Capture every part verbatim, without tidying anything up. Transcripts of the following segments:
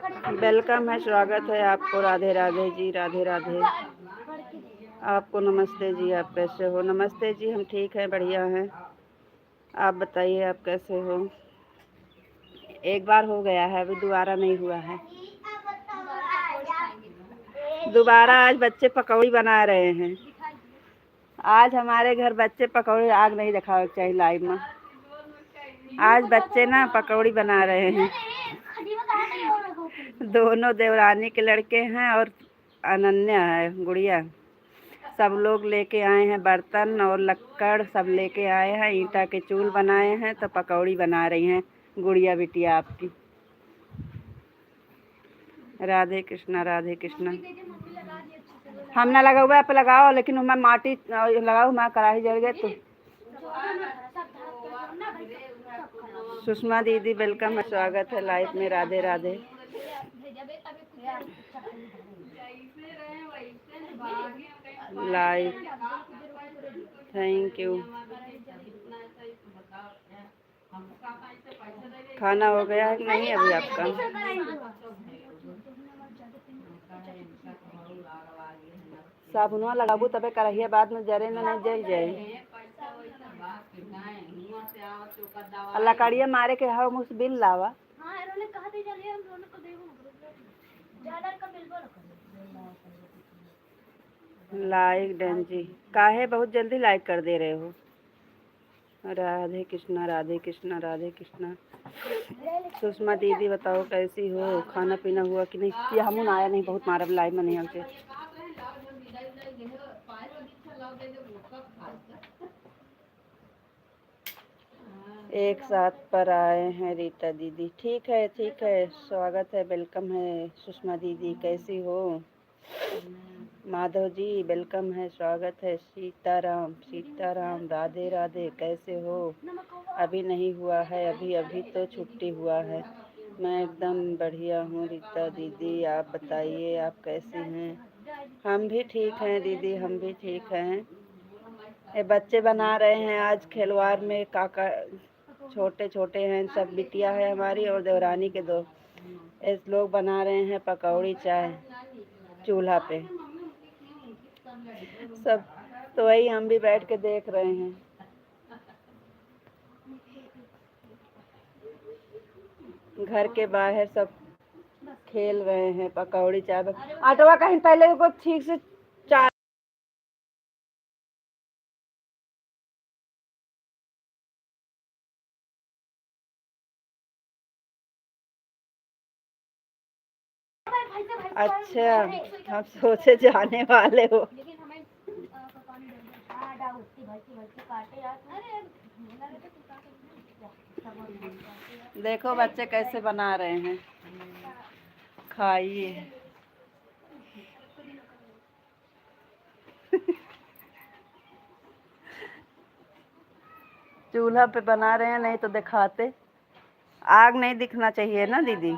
वेलकम है, स्वागत है आपको। राधे राधे जी, राधे राधे। आपको नमस्ते जी, आप कैसे हो? नमस्ते जी, हम ठीक हैं, बढ़िया हैं। आप बताइए, आप कैसे हो? एक बार हो गया है, अभी दोबारा नहीं हुआ है। दोबारा आज बच्चे पकौड़ी बना रहे हैं। आज हमारे घर बच्चे पकौड़ी, आग नहीं दिखावे के चाहिए लाइव में। आज बच्चे ना पकौड़ी बना रहे हैं। दोनों देवरानी के लड़के हैं और अनन्या है गुड़िया। सब लोग लेके आए हैं बर्तन और लक्कड़, सब लेके आए हैं। ईंटा के चूल बनाए हैं, तो पकौड़ी बना रही हैं गुड़िया बिटिया आपकी। राधे कृष्णा, राधे कृष्णा। हम ना लगावा, आप लगाओ, लेकिन हमार माटी, अ, लगाओ, हमार कढ़ाई जल गए तो। सुषमा दीदी, वेलकम है, स्वागत है लाइव में। Radhe Radhe. Live, thank you। खाना हो गया है कि नहीं अभी आपका? साबुनवा लगाबू तबे करहिया, बाद में जरे ना, नहीं जल जाए। आ लकड़िया मारे के हवा मुँह से बिन लावा। लाइक डन जी, काहे बहुत जल्दी लाइक कर दे रहे हो? राधे कृष्णा, राधे कृष्णा, राधे कृष्णा। सुषमा दीदी बताओ कैसी हो, खाना पीना हुआ कि नहीं? ये हमू ना आया नहीं, बहुत मारब लाइव में नहीं आवे। एक साथ पर आए हैं रीता दीदी। ठीक है, ठीक है, स्वागत है, वेलकम है सुषमा दीदी, कैसी हो? माधव जी, वेलकम है, स्वागत है। सीताराम, सीताराम, राधे राधे, कैसे हो? अभी नहीं हुआ है, अभी, अभी तो छुट्टी हुआ है। मैं एकदम बढ़िया हूँ रीता दीदी, आप बताइए, आप कैसी हैं? हम भी ठीक हैं दीदी, हम भी ठीक हैं। ये बच्चे बना रहे हैं आज खिलवाड़ में, काका छोटे छोटे हैं सब, बिटिया है हमारी और देवरानी के दो। इस लोग बना रहे हैं पकौड़ी चाय चूल्हा पे सब, तो वही हम भी बैठ के देख रहे हैं। घर के बाहर सब खेल रहे हैं पकौड़ी चाय। आटवा कहीं पहले को ठीक से चाय अच्छा, हम सोचे जाने वाले हो। देखो बच्चे कैसे बना रहे हैं, खाइए। चूल्हा पे बना रहे हैं, नहीं तो दिखाते। आग नहीं दिखना चाहिए ना दीदी।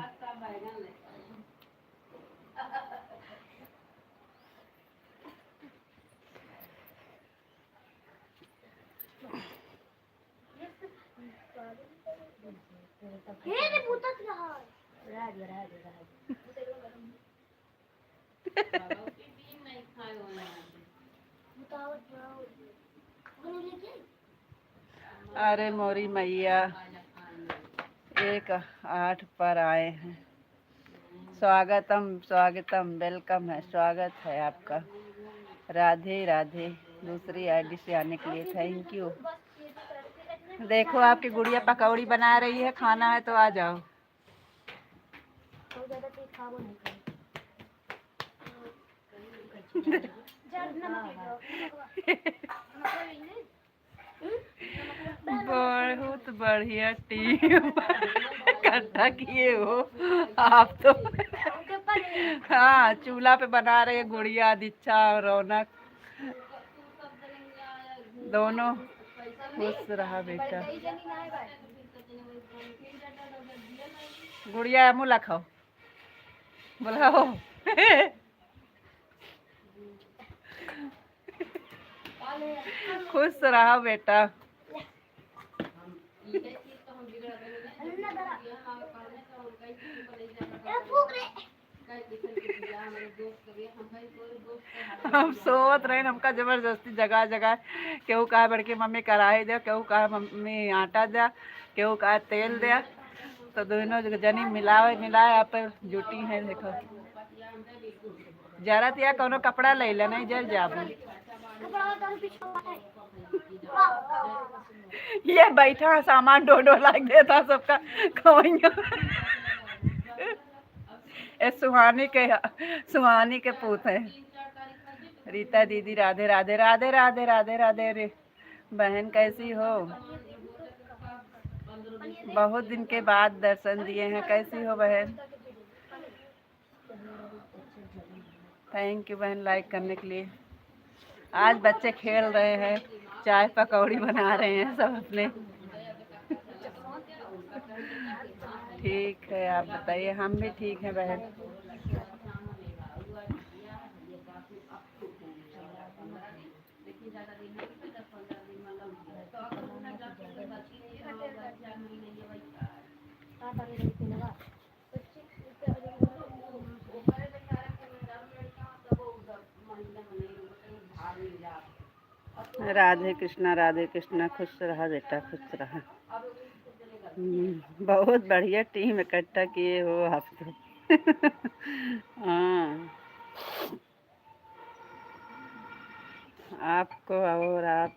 अरे मोरी मैया, एक आठ पर आए हैं। स्वागतम, स्वागतम, वेलकम है, स्वागत है आपका। राधे राधे। दूसरी आईडी से आने के लिए थैंक यू। देखो, आपकी गुड़िया पकौड़ी बना रही है, खाना है तो आ जाओ। बहुत बढ़िया टीम इकट्ठा किए हो आप तो। हाँ, चूल्हा पे बना रहे हैं गुड़िया, दीक्षा और रौनक दोनों। खुश रहा बेटा। गुड़िया मुँह लखाओ, बुलाओ। खुश रहा बेटा। हम सोवत रहे, हमका जबरदस्ती जगा जगा, केहू कहा बड़की मम्मी कराही दे, केहू कहा मम्मी आटा दे, केहू कहा तेल दे। तो दोनों जनी मिलावे मिलाए आप जुटी हैं। देखो, जरत या कोनो कपड़ा ले ले, नहीं जर जाबू। ये बैठा सामान ढो ढो लाग देता सबका खवैया। ए सुहानी के, सुहानी के पूत है। रीता दीदी, राधे राधे, राधे राधे, राधे राधे। रे बहन, कैसी हो? बहुत दिन के बाद दर्शन दिए हैं, कैसी हो बहन? थैंक यू बहन, लाइक करने के लिए। आज बच्चे खेल रहे हैं, चाय पकौड़ी बना रहे हैं सब अपने। ठीक है, आप बताइए। हम भी ठीक हैं बहन। राधे कृष्णा, राधे कृष्णा, खुश रहा बेटा, खुश रहा। हम्म, बहुत बढ़िया टीम इकट्ठा किए हो आप तो। हाँ, आपको और आप,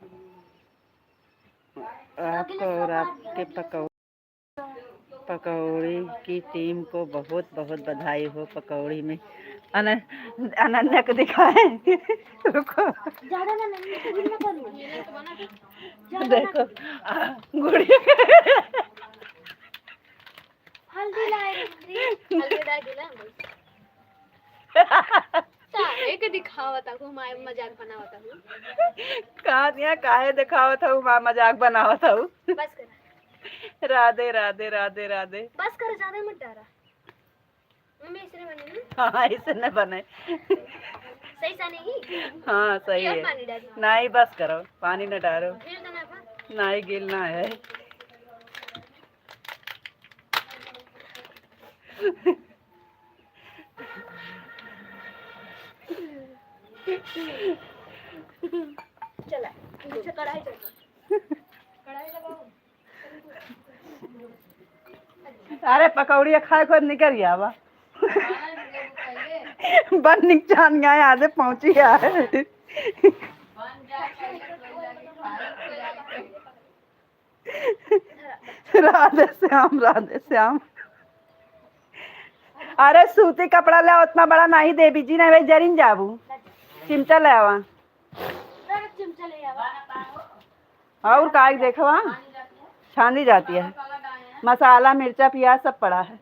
आपको और आपके पकौ-, पकौड़ी की टीम को बहुत बहुत बधाई हो। पकौड़ी में अन-, अनन्या को दिखाए। रुको। ज्यादा ना, नहीं, नहीं, नहीं करो। ज्यादा ना देखो, करो। आ, गुड़िया। हल्दी लाए रे, हल्दी। हल्दी डाल दिला, बस। काहे के दिखावत हूँ, माय मजाक बनावत हूँ। कहाँ दिया, काहे दिखावत हूँ, माँ मजाक बनावत हूँ। बस कर। राधे, राधे, राधे, राधे। बस कर, ज्यादा मत डारा। मम्मी, ऐसे नहीं बने ना? हाँ, ऐसे नहीं बने। सही सा नहीं? हाँ, सही ये है। पानी डाल। नहीं, बस करो, पानी न डालो। गिर देना था। नहीं, गिरना है। चला, पीछे कढ़ाई चढ़ा। कढ़ाई लगाओ। अरे, पकौड़िया खाए खुद निकल गया बा। बन निक जान गए, आधे पहुंची है। राधे श्याम, राधे श्याम। अरे सूती कपड़ा ले, उतना बड़ा नहीं देवी जी, नहीं भाई जरिन जाबू। चिमटा ले आवा। और का देखवा, छानी जाती है, मसाला, मिर्चा, प्याज सब पड़ा है।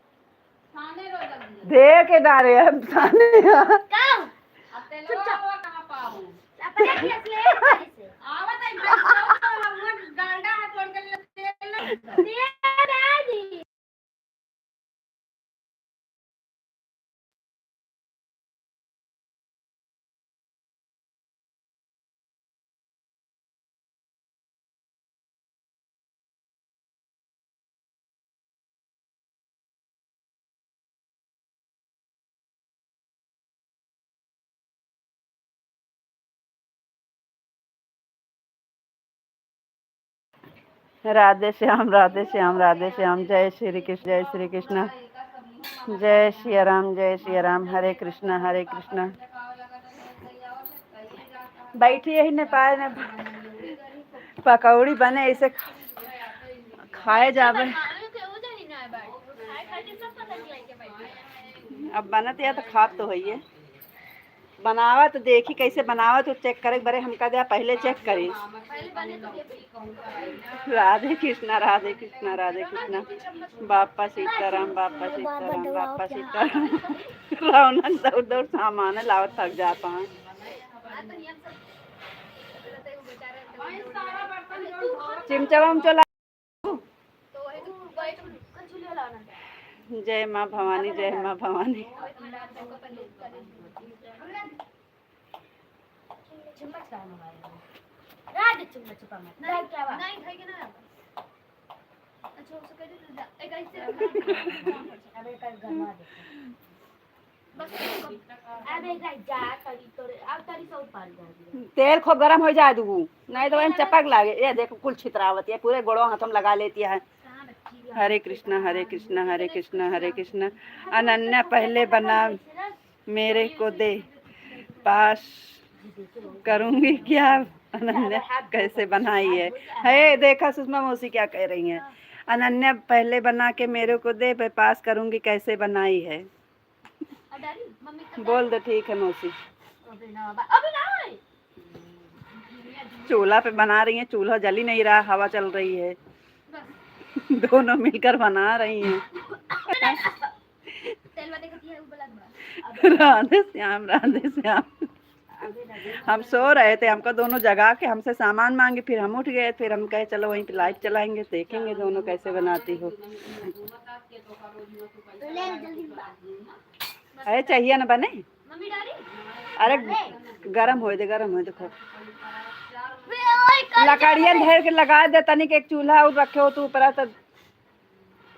दे के डारे हम साने। का? अब तेलवा चुपचाप। हुआ कहाँ पाऊँ? अपने गैस ले, जल्दी से। आवत है, गैस लो, तो हम डालडा है, थोड़ के लिए तेल ना। दे दादी। राधे श्याम, राधे श्याम, राधे श्याम। जय श्री कृष्ण, जय श्री कृष्ण, जय सिया राम, जय सिया राम। हरे कृष्णा, हरे कृष्णा। बैठी यही नेपाल में पकौड़ी बने, ऐसे खाए जावे। अब बनत या तो खात तो है। बनावत देखी कैसे बनावत, उ चेक करे बरे हमका दिया, पहले चेक करी। राधे कृष्णा, राधे कृष्णा, राधे कृष्णा। बापा सीताराम, बापा सीताराम, बापा सीताराम। रौनक दौड़ दौड़ सामान लावत थक जाता है। चिमचवा उमचवा जय माँ भवानी, जय माँ भवानी। चम्मच का मंगाया? राज चम्मच पा मत। नहीं, क्या बात? नहीं, खाएगी ना। अच्छा, उसे कह दे, तू जा। एक ऐसे अबे कल गरमा दे। बस। अबे जा, जा, तरी तोरे, अब तरी से ऊपर जा दिया। तेल खूब गरम हो जाए दू, नहीं तो वही चपक लागे। ये देखो, कुल छितरावत है, पूरे गोड़ों हाथों में लगा लेती है। हरे कृष्णा, हरे कृष्णा, हरे कृष्णा, हरे कृष्णा। अनन्या पहले बना, मेरे को दे, पास करूँगी क्या? अनन्या कैसे बनाई है? है, देखा सुषमा मौसी क्या कह रही हैं, अनन्या पहले बना के मेरे को दे, मैं पास करूँगी कैसे बनाई है। बोल दे, ठीक है मौसी। चूल्हा पे बना रही हैं, चूल्हा जल ही नहीं रहा, हवा चल रही है। दोनों मिलकर बना रही हैं। राधे श्याम, राधे श्याम। हम सो रहे थे, हमको दोनों जगा के हमसे सामान मांगे, फिर हम उठ गए, फिर हम कहे चलो वहीं पे लाइव चलाएंगे, देखेंगे दोनों कैसे बनाती हो। अरे चाहिए ना बने। अरे गरम होए दे, गरम होए दे खूब। लकड़ियन ढेर के लगा दे, तनिक एक चूल्हा और रखे हो तू ऊपर, तो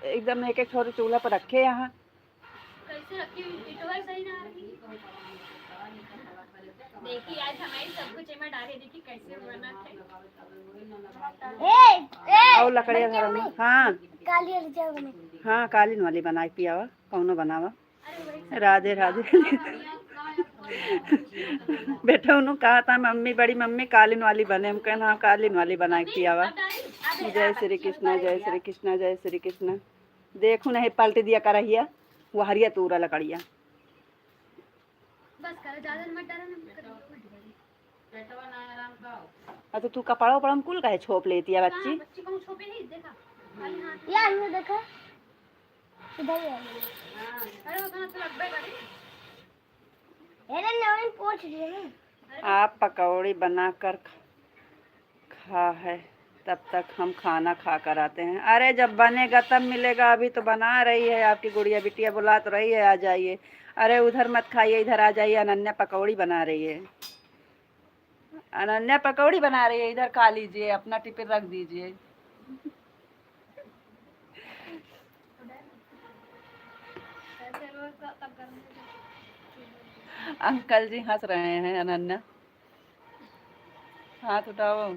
एकदम एक एक छोरे चूल्हा पर रखे यहाँ। कैसे रखी हुई, पिटवा सही ना रही। देखी आज हमारी सब कुछ एमा डाले, देखी कैसे बना थे। ए, ए, और लकड़िया घर में, हाँ। काली वाली चाय बने। हाँ, कालीन वाली बनाए पियावा, कौनो बनावा। राधे राधे। बेटा उन्हों कहा था, मम्मी, बड़ी मम्मी कालीन वाली बने। हम कहना, हाँ, कालीन वाली बनाए पियावा। जय श्री कृष्णा, जय श्री कृष्णा, जय श्री कृष्णा। देखो नहीं, पलट दिया करहिया, वो हरिया तूरा लकड़िया। बस करो, ज्यादा मत डालो ना, मत करो। अच्छा, तू कपड़ा उपड़ा में कुल काहे छोप लेती है बच्ची? कहाँ बच्ची कहूँ छोपे नहीं, देखा। खाली हाथ। या, ये देखा। इधर ही आ गई। अरे, उतना तो लगबे करी। अरे, नवीन पूछ रही है। आप पकौड़ी बनाकर ख-, खा है, तब तक हम खाना खा कर आते हैं। अरे, जब बनेगा तब मिलेगा, अभी तो बना रही है आपकी गुड़िया बिटिया, बुला तो रही है, आ जाइए। अरे, उधर मत खाइए, इधर आ जाइए, अनन्या पकौड़ी बना रही है। अनन्या पकौड़ी बना रही है, इधर खा लीजिए, अपना टिफिन रख दीजिए। अंकल जी हंस रहे हैं, अनन्या, हाथ उठाओ।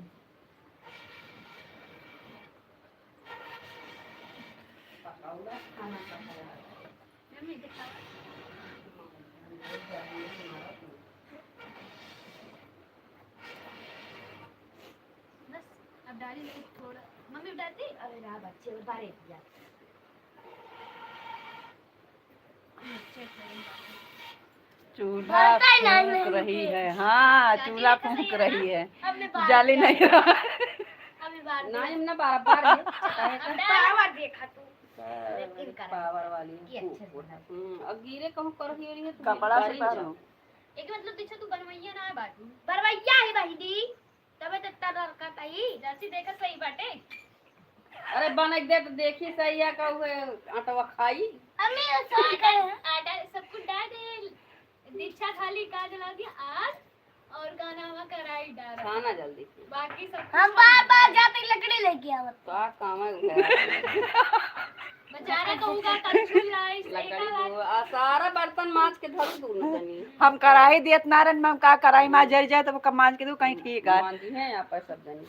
बस, अब डाली नहीं थोड़ा। मम्मी डालती? अरे ना बच्चे, वो बारे दिया। चूल्हा फूंक रही है। हाँ, चूल्हा फूंक रही है। जाली नहीं रहा। अभी बार नहीं, हम ना बार बार ये चाहे तो बार बार देखा तू। अरे, पावर वाली। हम्म, और गिरे कहूँ कर ही रही है, तू कपड़ा से गिर जाओ। एक मतलब पीछे तू बनवैया ना बाटू। बनवैया ही बहिनी। तबे तो इतना लड़का ताई। जैसी देखत सही बाटे। अरे, बन के दे तो देखी सही है, कहू है आटवा खाई। अम्मी, वो सही आटा, करे। आटा सब कुछ डाल दे। दीक्षा खाली का जला दिया आज, और गाना हुआ कराई डाला। खाना जल्दी। बाकी सब हम कुछ बार बार जाते लकड़ी लेके आवत। का काम है घर? बेचारा कहूँगा कल छुल रहा है, लकड़ी को, आ, सारा बर्तन माज के धरू दूर न तनी। हम कराही दियत ना रहन, हम का कराही माज जर जाए, तब का माज के दू कहीं ठीक है। मांजी हैं यहाँ पर सब जनी।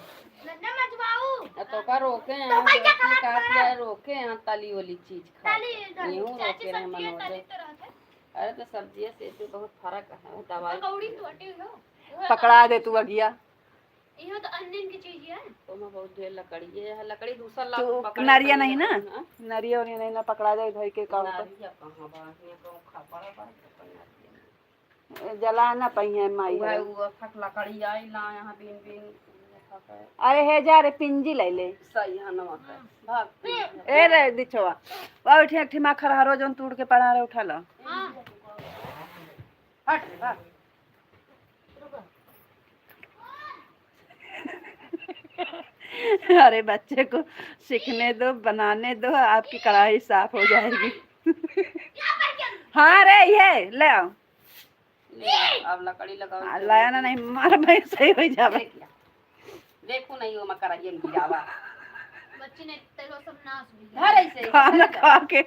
नन्ना मजवाऊ। आ, तो का रोके हैं, तो भैया रोके का का हाथ किया है, रोके हैं, तली वाली चीज खा। तली, तली। यूं चाची रोके रहे सब किए, मनोज। तली तो रहत है। अरे, तो सब्जिया से इसमें बहुत फर्क है, दवाई। पकौड़ी तो हटे हो। पकड़ा दे तू अगिया। इहो तो अन्यन की चीज है। तो मैं बहुत ढेर लकड़ी, ये है लकड़ी दूसरा ला तू पकड़े नरिया पड़ी नहीं ना? हाँ? नरिया और ये नहीं ना पकड़ा जाए भाई के काम पर। नरिया कहाँ बा? ये कहूँ खपड़ा बा, तो कोई नरिया नहीं। ए, जला ना पइहे माई वह है। वो अथक लकड़ी आई ला यहाँ बीन बीन, अथक है। अरे हे जा रे, पिंजी ले ले। सही है, नमक है। भाग। ए रे दिछवा, वो उठे एक ठिमा खरहरो जौन तूड़ के पड़ा रहे, उठा ला। हाँ। हट रे, भाग। अरे बच्चे को सीखने दो, बनाने दो, आपकी कढ़ाई साफ हो जाएगी। हाँ रे, ये ले आओ। ले, अब लकड़ी लगाओ। हाँ, लाया ना, नहीं मार भाई, सही हो जावे। देख लिया। देखो नहीं, वो मकर ये गिरावा। बच्ची ने तेलो सब नाश हो गया। घर ऐसे खाना खा के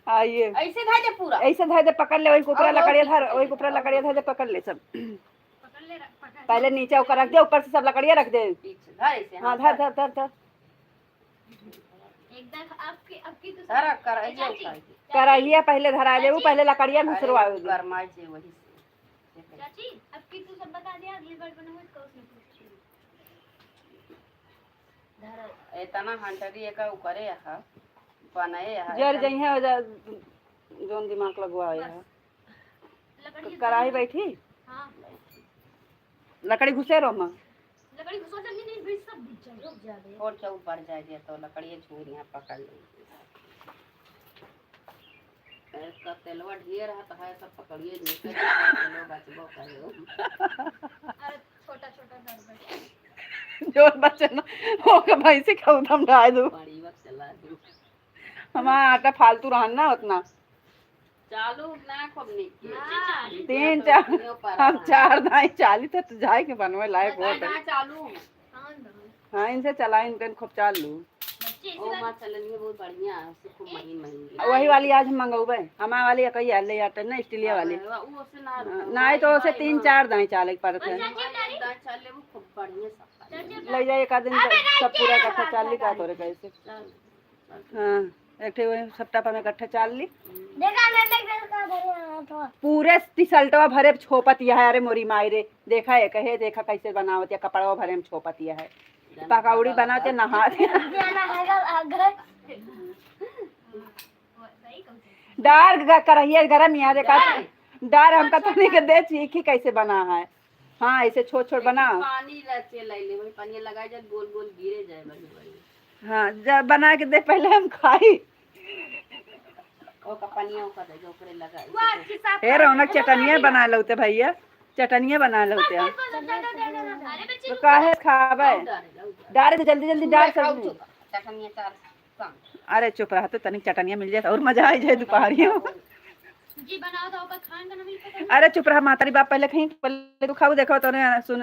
आइए। ऐसे धर दे पूरा। ऐसे धर दे, पकड़ ले, वही ऊपरा और वो लकड़िया धर, पीछे वही ऊपरा और लकड़िया धर दे, पकड़ ले सब। पकड़ ले, रख, पकड़। पहले नीचे वो रख दे, ऊपर से सब लकड़िया रख दे। पीछे धर ऐसे, हाँ, हाँ, धर, धर। धर, धर, धर, धर। एकदम आपके, आपकी तो धर, सब कर, ये चाची, उठा के। कराहिया पहले धरा दे, वो चाची, पहले लकड़िया अरे, घुसरवा दे। गरमाई से वही से। चाची, आपकी तो सब बता दिया, अगली बार बनाऊंगा तो उसमें पूछ। धर। इतना हंटरी एका ऊपरे है, बनाए है, जर एकदम। जइहे हो जा, जोन दिमाग लगवाए बस। है। लकड़ी क-, कढ़ाई बैठी? हाँ। लकड़ी घुसे रहो माँ। लकड़ी घुसो जल्दी, नहीं, बीच सब बीच चल, रुक जा बे। और क्या ऊपर जाए दिया तो लकड़ी छू यहाँ पकड़ ले। इसका तेलवा ढेर है तो है सब पकड़िए नहीं, तेलवा बचबो करे। अरे छोटा छोटा गड़बड़। जोर बचे ना, ओके भैंसी का उदम डाल दो। बड़ी वक्त चला दो। हमारा आटा फालतू रहन ना उतना। चालू ना खूब निक के। हाँ। तीन, चार, हम चार दाई चाली तो जाए के बनवे लाए बहुत है। चालू। हाँ, इनसे चलाई, इनकन खूब चालू। ओ माँ चलनिया बहुत बढ़िया है, उससे खूब महीन महीन। वही वाली आज हम मंगौबे, हमारे वाली कही है, ले आटे ना, स्टीलिया वाली। हाँ, वो उससे ना, हाँ, नहीं तो उसे तीन चार दाई चाले के पड़त है। हमारे एक दाई चाले, वो खूब बढ़िया सब। ले जाए एक आध दिन सब पूरा इकट्ठा चाली का तोरे कैसे। चल। हाँ, एक ठे वही सप्ताह पर इकट्ठा चाल ली। देखा, मैं देख, देख, का भरे हाथ हो। पूरे टिसल्टवा भरे छोपत यह है, अरे मोरी माई रे, देखा है, कहे, देखा कैसे बनावत या कपड़वा भरे में छोपत यह है। पकौड़ी बनावत या नहात। जाना है, अगर डार ग-, करहिया गरम यहाँ देखा, डार हमका तनी के दे चीखी कैसे बना है। हाँ, ऐसे छोट छोट बना। पानी रचे ले ले, वही पानी लगाए जाए, गोल गोल गिरे जाए, बड़ी बड़ी। हाँ, जब बना के दे, पहले हम खाई। ओका पनिया ओका दे, जो ओकरे लगा, वाह, ऐसे अच्छी साफ हे रौनक, चटनिया बना लौते भैया, चटनिया बना लौते। बस, बस, बस, ज्यादा दे दे, ज्यादा दे दे। तो काहे खावे? डारे, डारे। जल्दी, जल्दी डार, खाओ, सब्जी। चुप। चटनिया चार। अरे चुप रह, तो तनिक चटनिया मिल जाए तो और मजा आ जाए दोपहरियों। जी बनाओ तो ओकर खान का ना मिल पाता। अरे चुप रह, मातारी बाप पहले कहीं, पहले तू खाऊ, देखो तो ने सुन,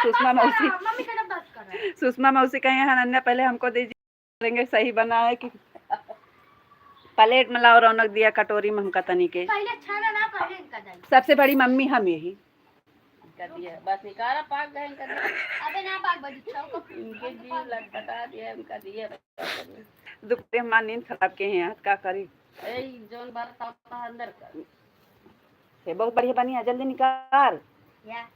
सुषमा मौसी, मम्मी का बात कर रहा है। सुषमा मौसी कहे हैं, "अन्ना पहले हमको दीजिए, देंगे सही बना है कि प्लेट में लाओ रौनक दिया, कटोरी में हमका तनी के।" पहले छाना ना, पहले इनका डाल। सबसे बड़ी मम्मी हम यही। इनका दिया, बस निकाला, पाक गए इनका दिया। अबे ना पाक बजी, छाओ को। इनके जीव लटपटा दिया, इनका दिया। दुख पे हमार नींद खराब के हैं, का करी? ए, ई जौन बरत आवता है अंदर का। ये बहुत बढ़िया बनी है, जल्दी निकाल। या।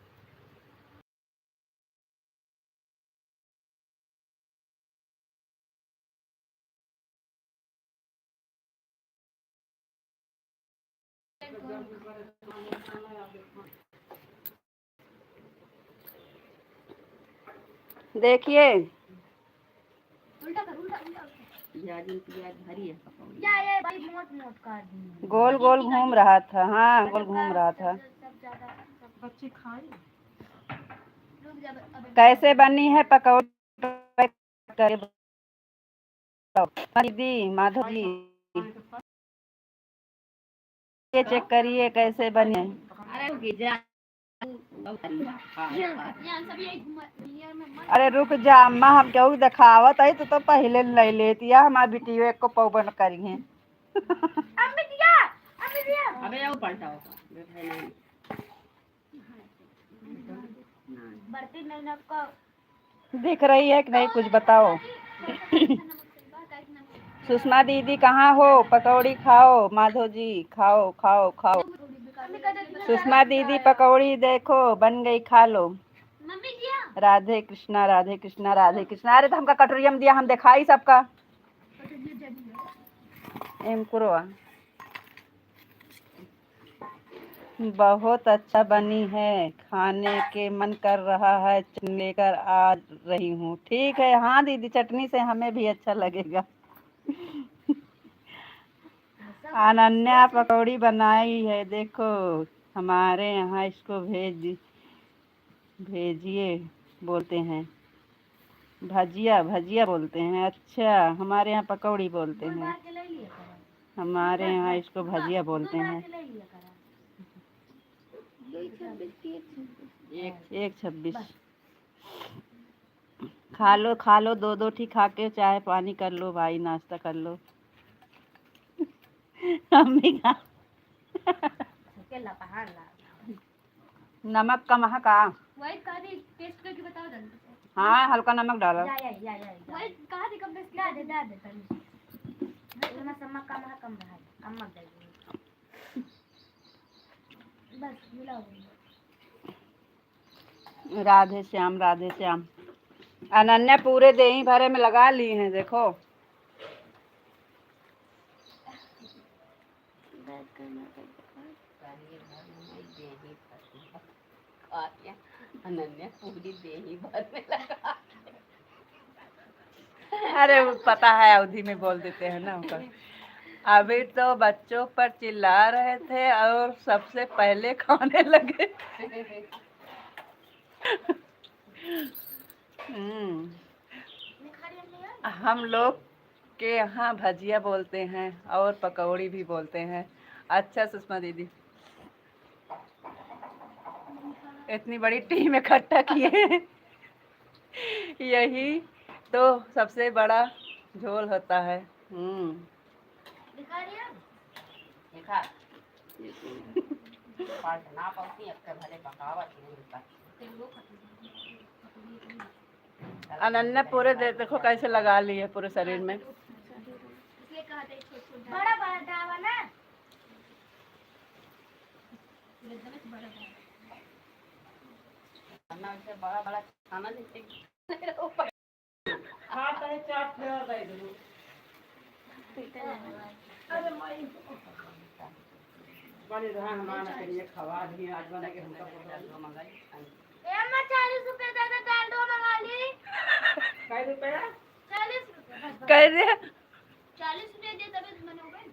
देखिए, उल्टा कर, उल्टा, उल्टा, उल्टा। प्याज में प्याज भरी है पकौड़ी। या, ये भाई मोट मोट काट दी। गोल गोल घूम रहा था, हाँ, गोल घूम रहा था। सब ज्यादा, सब बच्चे खाए। रुक जा, अब कैसे बनी है पकौड़ी? दीदी, माधव जी, ये चेक करिए कैसे बने। अरे रुक जा। अरे रुक जा अम्मा, हम केहू देखावत है तो, तो पहले ले लेती है, हमार बिटियो एक को पौबन करी है। अम्मी दिया, अम्मी दिया। अबे आओ पलटाओ। बर्तन नहीं ना आपका। दिख रही है कि नहीं, कुछ बताओ। सुषमा दीदी कहाँ हो? पकौड़ी खाओ, माधो जी खाओ, खाओ, खाओ। सुषमा दीदी पकौड़ी देखो बन गई, खा लो। राधे कृष्णा, राधे कृष्णा, राधे कृष्णा। अरे तो हमका कटोरिया में दिया, हम दिखाई सबका। एम कुरवा। बहुत अच्छा बनी है, खाने के मन कर रहा है, चटनी लेकर आ रही हूँ। ठीक है, हाँ दीदी, चटनी से हमें भी अच्छा लगेगा। अनन्या पकौड़ी बनाई है, देखो हमारे यहाँ इसको भेज दी। भेजिए बोलते हैं, भजिया, भजिया बोलते हैं। अच्छा, हमारे यहाँ पकौड़ी बोलते हैं। हमारे यहाँ इसको भजिया बोलते हैं। एक छब्बीस। खा लो, खा लो, दो दो ठी खा के चाय पानी कर लो भाई, नाश्ता कर लो। हम भी खा। के ला पहाड़ ला। नमक कम है का? वही कहा थी, टेस्ट करके बताओ जल्दी से। हाँ, हल्का नमक डाला। या, या, या, या, या। वही कहा थी कम टेस्ट डाल दे, डाल दे, तनी। नमक कम है, कम रहा है, कम मत डालिए। बस, मिलाओ। राधे श्याम, राधे श्याम। अनन्या पूरे देही भरे में लगा ली हैं, देखो। अनन्या पूरी देही भर में लगा। अरे, वो पता है, अवधी में बोल देते हैं ना उनका। अभी तो बच्चों पर चिल्ला रहे थे और सबसे पहले खाने लगे। हम्म। हम लोग के यहाँ भजिया बोलते हैं और पकौड़ी भी बोलते हैं। अच्छा सुषमा दीदी, इतनी बड़ी टीम इकट्ठा किए हैं। यही तो सबसे बड़ा झोल होता है। हम्म। दिखा रही है? देखा। पार्ट ना पहुंची, अब के भले पकावत नहीं का। अनन्या पूरे दे-, देखो कैसे लगा ली है पूरे शरीर में। बड़ा बड़ा डावा ना। वरना वैसे बड़ा बड़ा खाना जैसे खात है, चाट फेरा दे दो। अरे माई। बड़े धान हमारा करिए खवा दिए, आज बना के हमका पकड़ा। ए अम्मा, चालीस रुपया दे दे, दाल दो मंगा ली। कै रुपया? चालीस रुपया। कै दे? चालीस रुपया दे, तबे तो मने हो गए।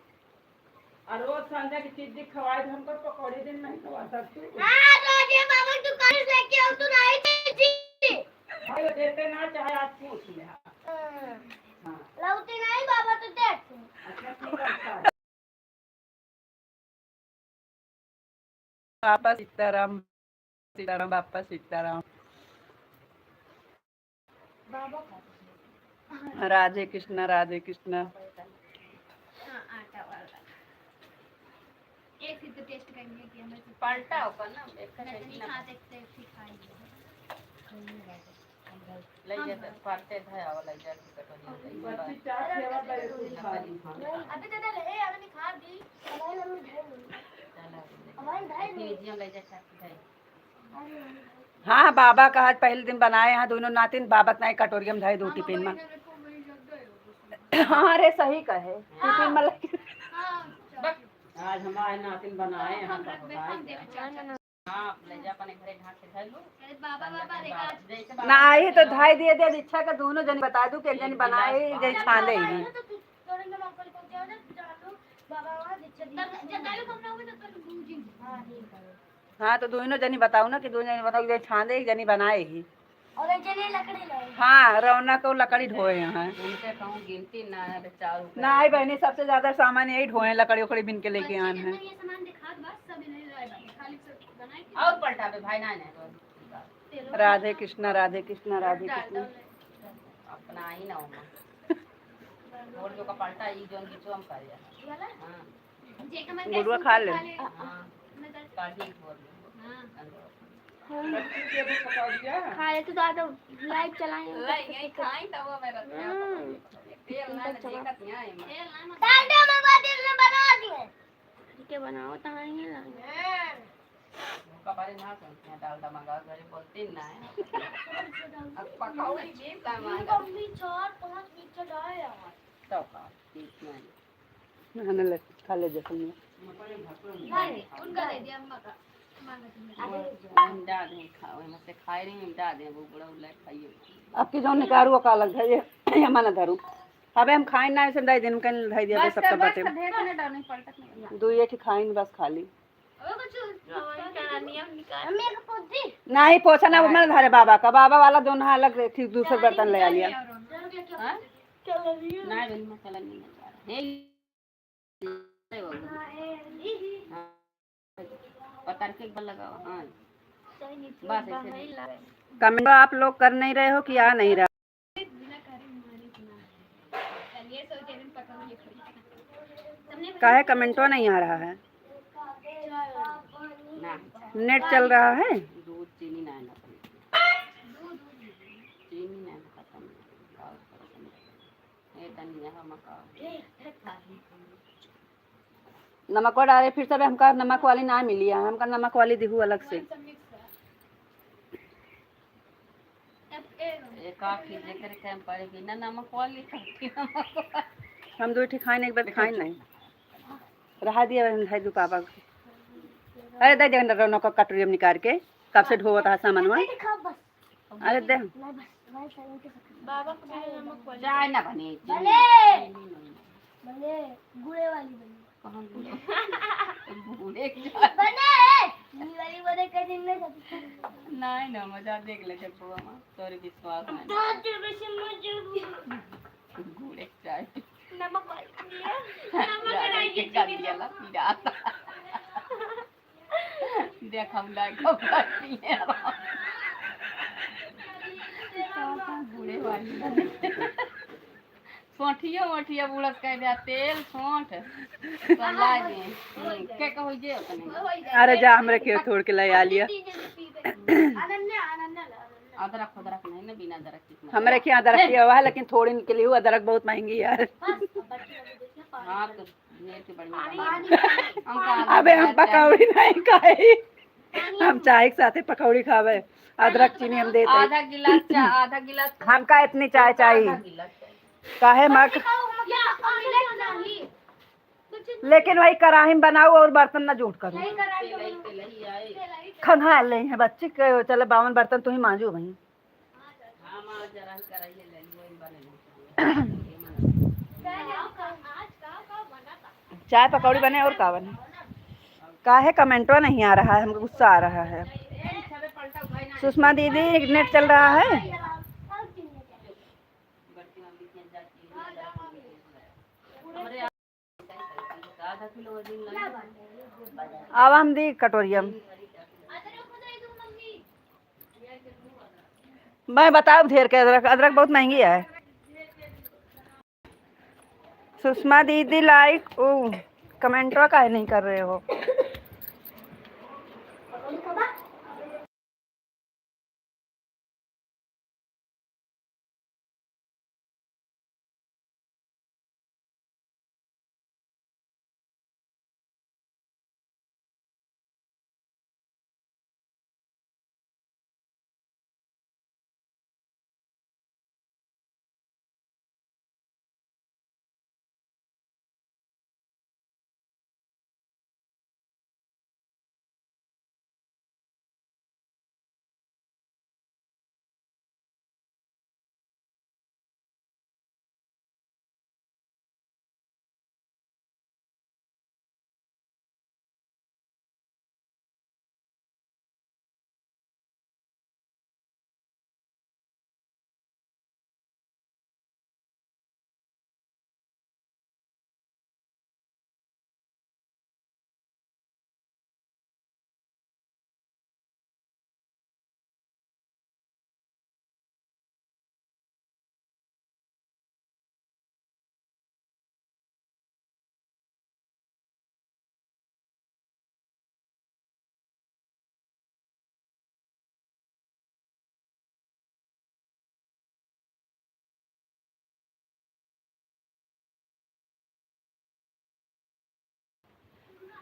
आ रोज संझा की चिज्जी खवाए तो हमको पकौड़ी दिन नहीं खवा सकती। हाँ, रोज ये बाबा दुकान से लेके आओ तो नहीं चिज्जी। भाई वो देते ना, चाहे आज पूछ ले। हाँ। हाँ। लौटी नहीं बाबा तो देते। अच्छा, ठीक है, अच्छा। बाबा सीताराम, सीताराम, बाबा सीताराम। राधे कृष्णा, राधे कृष्णा। हाँ, आटा वाला। एक ही तो टेस्ट करेंगे कि हमें पलटा होगा ना, एक का नहीं, चटनी नहीं ना। खा सकते, एक ही खाएंगे। ले जा, तो पलटे धया वाला ले जा, कटोरी में। बच्ची चार सेवा दे, तू खा ली। अभी तो ले, अभी खा दी। चला, ले जा, चार दे। हाँ, बाबा का आज पहले दिन बनाए हैं दोनों नातिन, बाबा के नाई कटोरिया में धरे दो टिफिन में। हाँ रे, सही कहे, टिफिन में लगे। आज हमारे नातिन बनाए हैं, हाँ, ले जा अपने घरे ढाक के धर लो। ना, आई तो धाई दिए दे, इच्छा का दोनों जनी बता दू कि एक जनी बनाए, एक जनी छाने ही। हाँ, तो दोनों जनी बताओ ना कि दोनों जनी बताओ, एक जनी छाने, एक जनी बनाए ही। और एक जनी लकड़ी लाए। हाँ, रौनक को लकड़ी ढोए हैं। उनके कहूँ गिनती ना है, बेचारू के। ना, आई बहनी, सबसे ज्यादा सामान यही ढोए हैं, लकड़ी उकड़ी बिन के लेके आन है। ये सामान दिखा दो, बस, सब इन्हें लाए बानी, खाली सब बनाए के। और पलटा पे भाई, ना, ना, तो राधे कृष्णा, राधे कृष्णा, राधे कृष्णा। अपना ही ना होगा। और जो का पलटा, ई जोन बिचो हम कर जा। ये वाला? हाँ। गुरुआ खा ले। हाँ। काढ़ी एक बोर में। हाँ। बच्ची के भी पकौड़िया। खा ले, तू तो आज live चलाए हैं। लाई गई, खाई तब वो मेरा हम्म। तेल ना, ना देखत नहीं आए मैं। डालडा मंगवा दे, मैं बना दिए। ठीक है, बनाओ, तो आएंगे लाएंगे। हाँ। वो कबाड़ी ना सुनते हैं, डालडा मंगा, घरे बोलते ना है। अब पकौड़ी भी सामान। मम्मी चार पाँच मिर्चा डाले यार। तो का, ठीक नहीं। ना, ना, ले, खा ले, जखन में। उनका दे दिया, अम्मा का। हम डाल दें, खाओ, हम से खाए रही, हम डाल दें, वो बड़ा उल्ला खाइए। आपकी जौन निकारू, वो का अलग है, ये, ये मना धरू। अबे हम खाए ना, ऐसे दे दिन, कहीं धई दिया, बस, सब तो बस, बाटे। ढेर नहीं डालनी, पलटत नहीं। दो ये ठे खाइन बस खाली। ओ, कुछ हमारी का नियम निकाल। मम्मी, एक पोती। नहीं, पोछा ना, वो मना धरे बाबा का, बाबा वाला दोनों अलग रखे, दूसरा बर्तन ले आ लिया। हाँ? क्या कर रही हो? नहीं, बहन, मैं चला नहीं जा रहा। हे, हाँ, ए, ई, ई। हाँ। पतर के एक बार लगाओ, हाँ। बस, ऐसे ही। Comment आप लोग कर नहीं रहे हो कि आ नहीं रहा? काहे कमेंटवा नहीं आ रहा है? ना। नेट चल रहा है? दूध चीनी ना है ना। चीनी ना है, खत्म। ये तनी यहाँ मका। नमकवा डारे, फिर सब हमका नमक वाली ना मिली है, हमका नमक वाली दिहू अलग से। एक आखी जेकर के हम पड़े बिना नमक वाली, खाती नमक वाली। हम दो ठे खाइन, एक बार खाइन नहीं। रहा दिया हम भाई दो पापा को। अरे दे दे रौनक को कटोरी में निकाल के, कब से ढोवत रहा सामानवा। अरे दे। बाबा को भी नमक वाली। चाय ना बने। बने। बने, गुड़े वाली बने। कहाँ गुड़े? गुड़े चाय। बने। नी वाली बने, कहीं नहीं खाती। नहीं ना, मजा देख ले जब बुआ माँ, तोरे विश्वास नहीं। तो तेरे से मत जरूर। गुड़े चाय। नमक वाली बने। नमक राजा वाली के कर दिया ला, पीड़ा। देखम, देखम, देखम। बूढ़े वाली। सोंठियो मोठियो बूढ़स कह दिया, तेल, सोंठ, सब ला दे। हम्म, के कहो जे उतने। अरे जा, हमरे के थोड़ के ले आ लिया। अदरक, अदरक नहीं ना, बिना अदरक के। हमरे के अदरक के हुआ है, लेकिन थोड़ी के लिए हुआ, अदरक बहुत महंगी है। हाँ, तो अबे हम पकौड़ी नहीं खाई, हम चाय के साथे पकौड़ी खावे। अदरक चीनी हम देते। आधा गिलास चा-, आधा गिलास। हमका इतनी चाय चाहिए। आधा गिलास। काहे मक-, लेकिन वही कराही में बनाऊ और बर्तन ना जूठ करू। खंघा ले हैं बच्ची के, चले बावन बर्तन तू ही मांजू वहीं। चाय पकौड़ी बने और का बने? काहे कमेंटवा नहीं आ रहा है, हमको गुस्सा आ रहा है। सुषमा दीदी, नेट चल रहा है? आवा हम दी कटोरिया में। मैं बताऊँ ढेर के अदरक, अदरक बहुत महंगी है। सुषमा दीदी लाइक, ओ, कमेंटवा काहे नहीं कर रहे हो?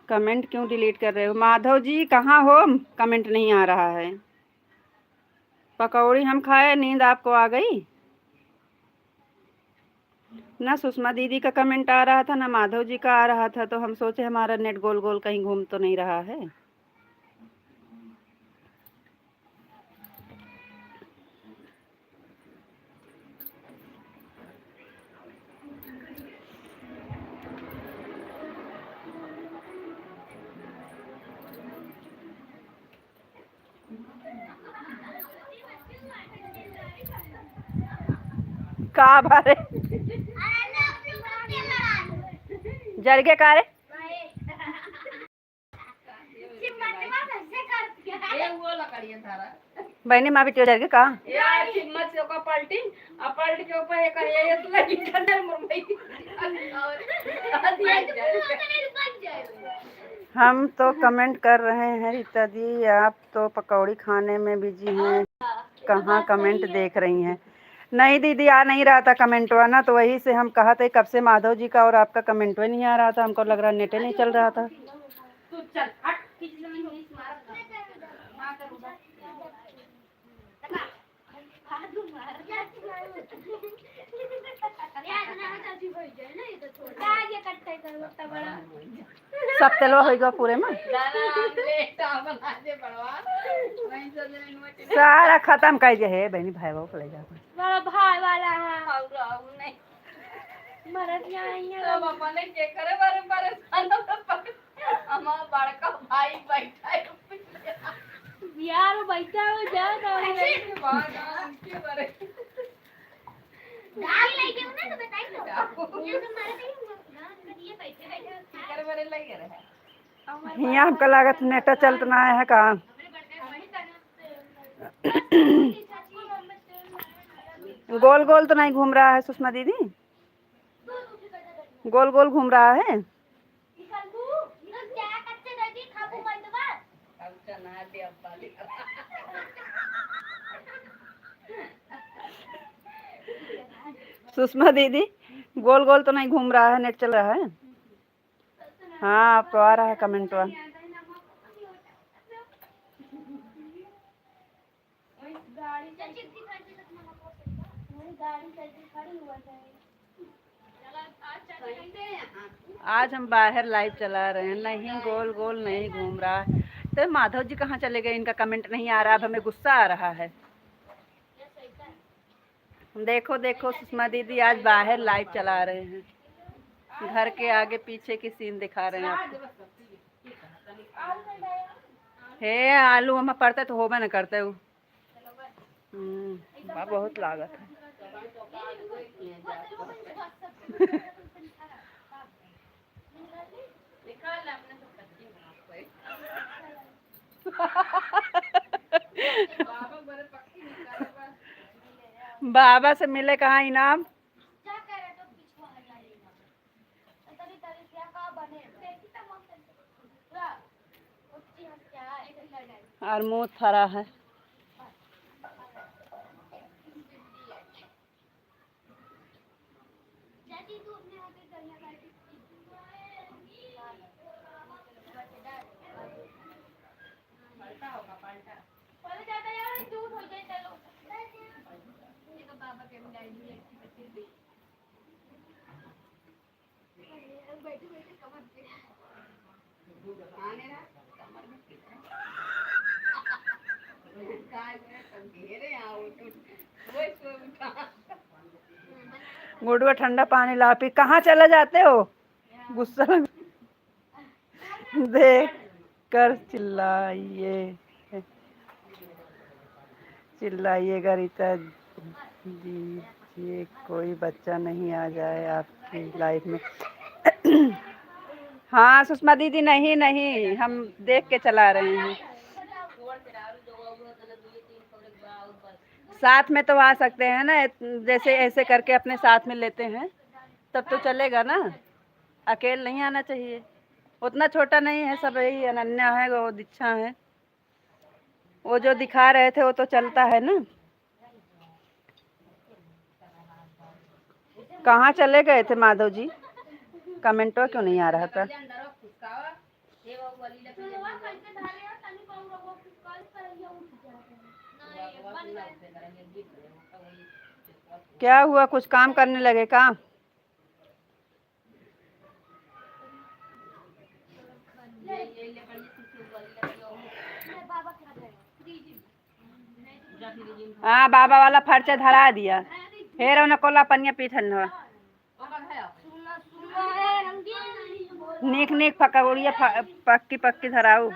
कमेंट क्यों डिलीट कर रहे हो? माधव जी, कहाँ हो? कमेंट नहीं आ रहा है। पकौड़ी हम खाए, नींद आपको आ गई? ना सुषमा दीदी का कमेंट आ रहा था, ना माधव जी का आ रहा था, तो हम सोचे हमारा नेट गोल गोल कहीं घूम तो नहीं रहा है। का बारे? जरगे का रे? ए, वो लकड़िया थारा। बहनी, माँ बेटी हो जाएगी का? यार, हिम्मत से ओका पलटी, आ पलट के ऊपर एक ये, ये तो लगी अंदर मुंबई। हम तो कमेंट कर रहे हैं रीता जी, आप तो पकौड़ी खाने में बिजी हैं, कहाँ कमेंट देख रही हैं? नहीं दीदी, आ नहीं रहा था कमेंटवा ना, तो वही से हम कहा थे कब से माधव जी का और आपका कमेंटवा नहीं आ रहा था, हमको लग रहा नेटे नहीं चल रहा था। तू चल, हट, खींच ले, नहीं, नहीं, मार। सब तेलवा होई गवा पूरे में। सारा खत्म कर दे हे बहनी, भाई बाबू को ले जाओ। बड़ा भाई वाला है। मरद यहाँ आई है। सब अपने के करे बारे परेशान हो तो पर-, हमारा बड़का भाई बैठा है। यार, बैठा हो, जा ना। अरे, बाहर जाओ, उनके बारे। दाल लेके हो ना, तो बताइए तो। ये तो मारे नहीं, ये बैठे बैठे। फिकर बरे लगे रहे। हियाँ हमका लागत नेटा चलत ना है का? गोल गोल तो नहीं घूम रहा है सुषमा दीदी? गोल गोल घूम रहा है। सुषमा दीदी, गोल गोल तो नहीं घूम रहा है, नेट चल रहा है। हाँ, अब तो आ रहा है कमेंटवा। आज हम बाहर लाइव चला रहे हैं, नहीं गोल गोल नहीं घूम रहा है। तो माधव जी कहाँ चले गए, इनका कमेंट नहीं आ रहा, अब हमें गुस्सा आ रहा है। देखो, देखो, सुषमा दीदी आज बाहर लाइव चला रहे हैं, घर के आगे पीछे की सीन दिखा रहे हैं आपको। हे, आलू हम पड़ते तो होबे न करते उ। हम्म, बा बहुत लागत है। बाबा से मिले कहाँ इनाम? और मुँह फरा है। गुडुआ ठंडा पानी ला पी। कहाँ चले जाते हो? गुस्सा लग-, देख कर चिल्लाइए, चिल्लाइएगा रीता दीजिए, कोई बच्चा नहीं आ जाए आपकी लाइफ में। हाँ सुषमा दीदी, नहीं नहीं, हम देख के चला रहे हैं। साथ में तो आ सकते हैं ना, जैसे ऐसे करके अपने साथ में लेते हैं। तब तो चलेगा ना, अकेले नहीं आना चाहिए। उतना छोटा नहीं है, सब यही अनन्या है, वो दीक्षा है, वो जो दिखा रहे थे वो तो चलता है ना। कहाँ चले गए थे माधव जी? कमेंटवा क्यों नहीं आ रहा था? क्या हुआ, कुछ काम करने लगे का? हाँ, बाबा वाला फर्चा धरा दिया। हे रौनक कोला पनिया पी ठंडा। नीक नीक पकौड़िया फ-, पक्की पक्की धराऊ।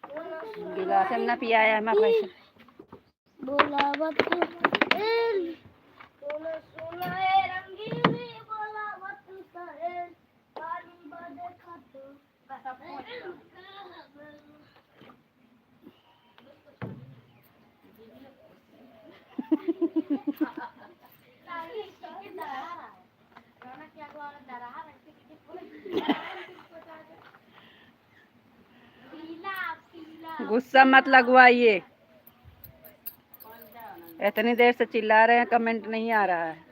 गिलास में ना पियाया, हम पैसा। बोलावत ए, सुना, सुना ए रंगीली, बोलावत सहेल, पानी बदे खातो। गुस्सा मत लगवाइए, इतनी देर से चिल्ला रहे हैं, कमेंट नहीं आ रहा है।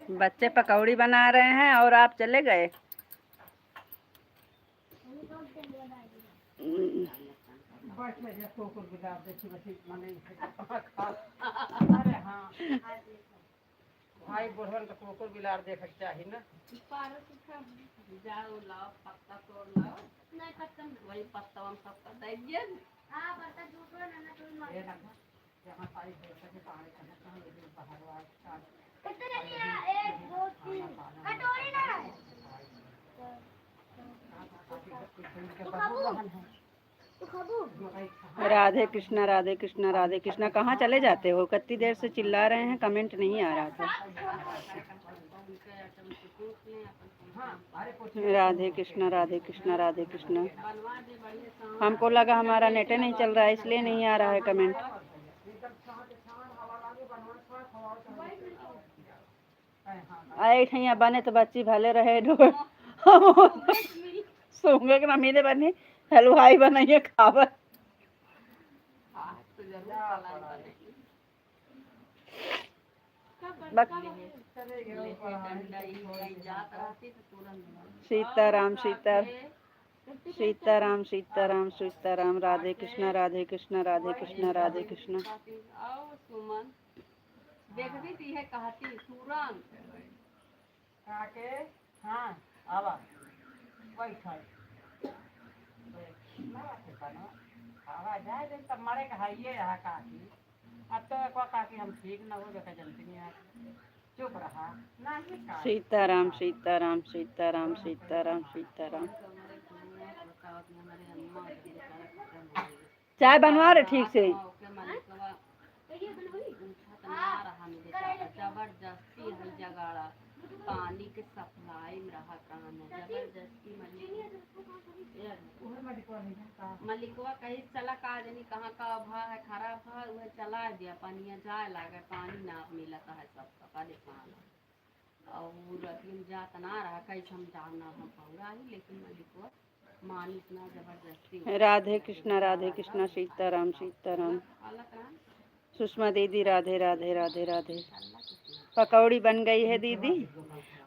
बच्चे पकौड़ी बना रहे हैं और आप चले गए। बैठ ले, ये कुकुर बिलार देखी, बसी मने इसे कहाँ खा। अरे हाँ, भाई बुढ़वन का कुकुर बिलार देखे के चाही ना। पारो सुखा, जाओ लाओ, पत्ता तोड़ लाओ। नहीं, पत्ता नहीं। वही पत्ता हम सबका दे दिए। हाँ, पत्ता झूठो ना, ना, तू मत। ये रखा। कितने जने हैं? एक, दो, तीन। कटोरी ना है। तू खाबू? तू खाबू? राधे कृष्णा, राधे कृष्णा, राधे कृष्णा। कहाँ चले जाते हो? कितनी देर से चिल्ला रहे हैं, कमेंट नहीं आ रहा था। राधे कृष्णा, राधे कृष्णा, राधे कृष्णा। हमको लगा हमारा नेटे नहीं चल रहा है, इसलिए नहीं आ रहा है कमेंट। आए ठैया बने तो बच्ची भले रहे ढोर। सोंगे के मम्मी ने बनी हलवाई बनाइए खावर। बक-, सीताराम, सीता-, सीताराम, सीताराम, सीताराम, राधे कृष्णा, राधे कृष्णा, राधे कृष्णा, राधे कृष्णा। देखती थी है कहती तुरंत। काके, हाँ, आवा, बैठा। ना बात है, आवा जाए दे, तब मरे के हाइये रहा काकी। अब तो एक बार काकी हम ठीक न हो, देखा जनती नहीं है। चुप रहा, ना ही काकी। सीताराम, सीताराम, सीताराम, सीताराम, सीताराम। चाय बनवा रहे ठीक से। जबरदस्ती है जगाड़ा, पानी के सप्लाई में रहा काम है, जबरदस्ती मलिक-, मलिकवा कही चला का जनी कहाँ का भा है, खराब भा, उहे चला दिया, पनिया जाए लागे, पानी ना मिलत है सब परेशान। और अखिन जात ना रहा, कैसे हम जान ना हम पौड़ा ही, लेकिन मलिकवा मानिस ना जबरदस्ती। राधे कृष्णा, राधे कृष्णा, सीताराम, सीताराम। सुषमा दीदी, राधे, राधे, राधे, राधे। पकौड़ी बन गई है दीदी,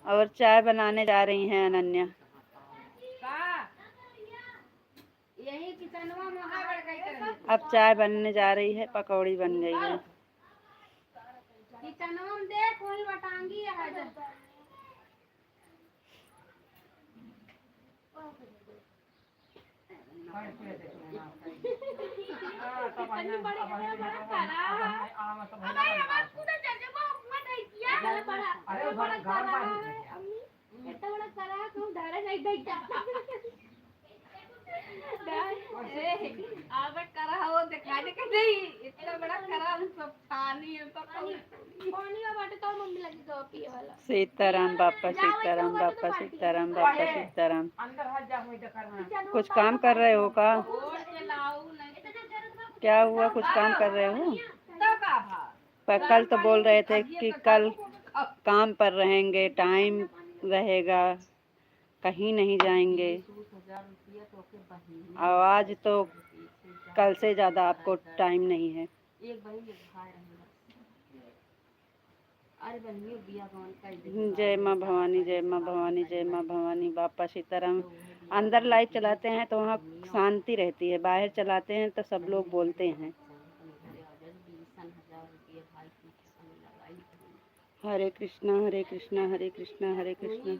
और चाय बनाने जा रही हैं अनन्या। का? यही किचनवा में वहाँ बड़ गई करेंगे। अब चाय बनने जा रही है, पकौड़ी बन गई है। किचनवा में देख, वही वटांगी है जो। इतनी बड़ी है, बड़ा करा। अबे, हमार पूरा जजेबा मत है किया। बड़ा, अरे, बड़ा करा है, अम्मी। इतना बड़ा करा है, तुम धारे नहीं देख जाता। ए, आवट करा हो, दिखाने के नहीं, इतना बड़ा करा, हम सब खानी है, पकौड़ी। पानी में बाटे तो मम्मी लगी दो पिए वाला। सीताराम बापा, सीताराम बापा, सीताराम बापा, सीताराम। अंदर हाथ जा, वहीं देखा रहा। कुछ काम कर रहे हो का? ओढ़ के लाओ, नहीं तो क्या हुआ, कुछ काम कर रहे हो? तो का भा? पर कल तो बोल रहे थे कि कल काम पर रहेंगे, टाइम रहेगा, कहीं नहीं जाएंगे। और आज तो कल से ज़्यादा आपको टाइम नहीं है। जय माँ भवानी, जय माँ भवानी, जय माँ भवानी। बापा सीताराम। अंदर लाइव चलाते हैं तो वहाँ शांति रहती है, बाहर चलाते हैं तो सब लोग बोलते हैं। हरे कृष्णा, हरे कृष्णा, हरे कृष्णा, हरे कृष्णा।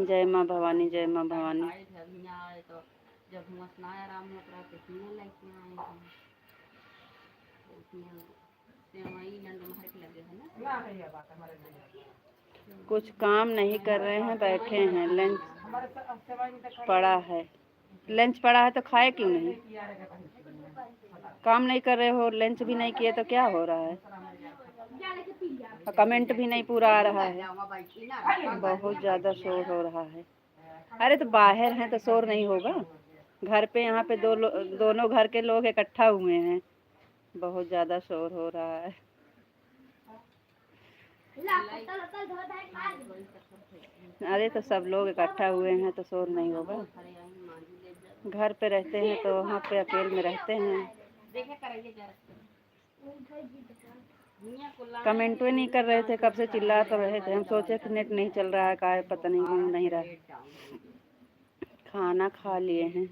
जय माँ भवानी, जय माँ भवानी। जब हुआं से ना आराम होत रहा, तो हियां लेके आए हैं। तो हियां कुछ काम नहीं कर रहे हैं, बैठे हैं, लंच पड़ा है। लंच पड़ा है तो खाए क्यों नहीं? काम नहीं कर रहे हो, लंच भी नहीं किए तो क्या हो रहा है? और कमेंट भी नहीं पूरा आ रहा है। बहुत ज़्यादा शोर हो रहा है। अरे, तो बाहर हैं तो शोर नहीं होगा। घर पे, यहाँ पे दो लो-, दोनों घर के लोग इकट्ठा हुए हैं, बहुत ज़्यादा शोर हो रहा है। अरे, तो सब लोग इकट्ठा हुए हैं तो शोर नहीं होगा। घर पे रहते हैं तो वहाँ पे अकेले में रहते हैं। कमेंट भी नहीं कर रहे थे, कब से चिल्ला तो रहे थे। हम सोचे कि नेट नहीं चल रहा है, का है, पता नहीं, घूम नहीं रहा है। खाना खा लिए हैं।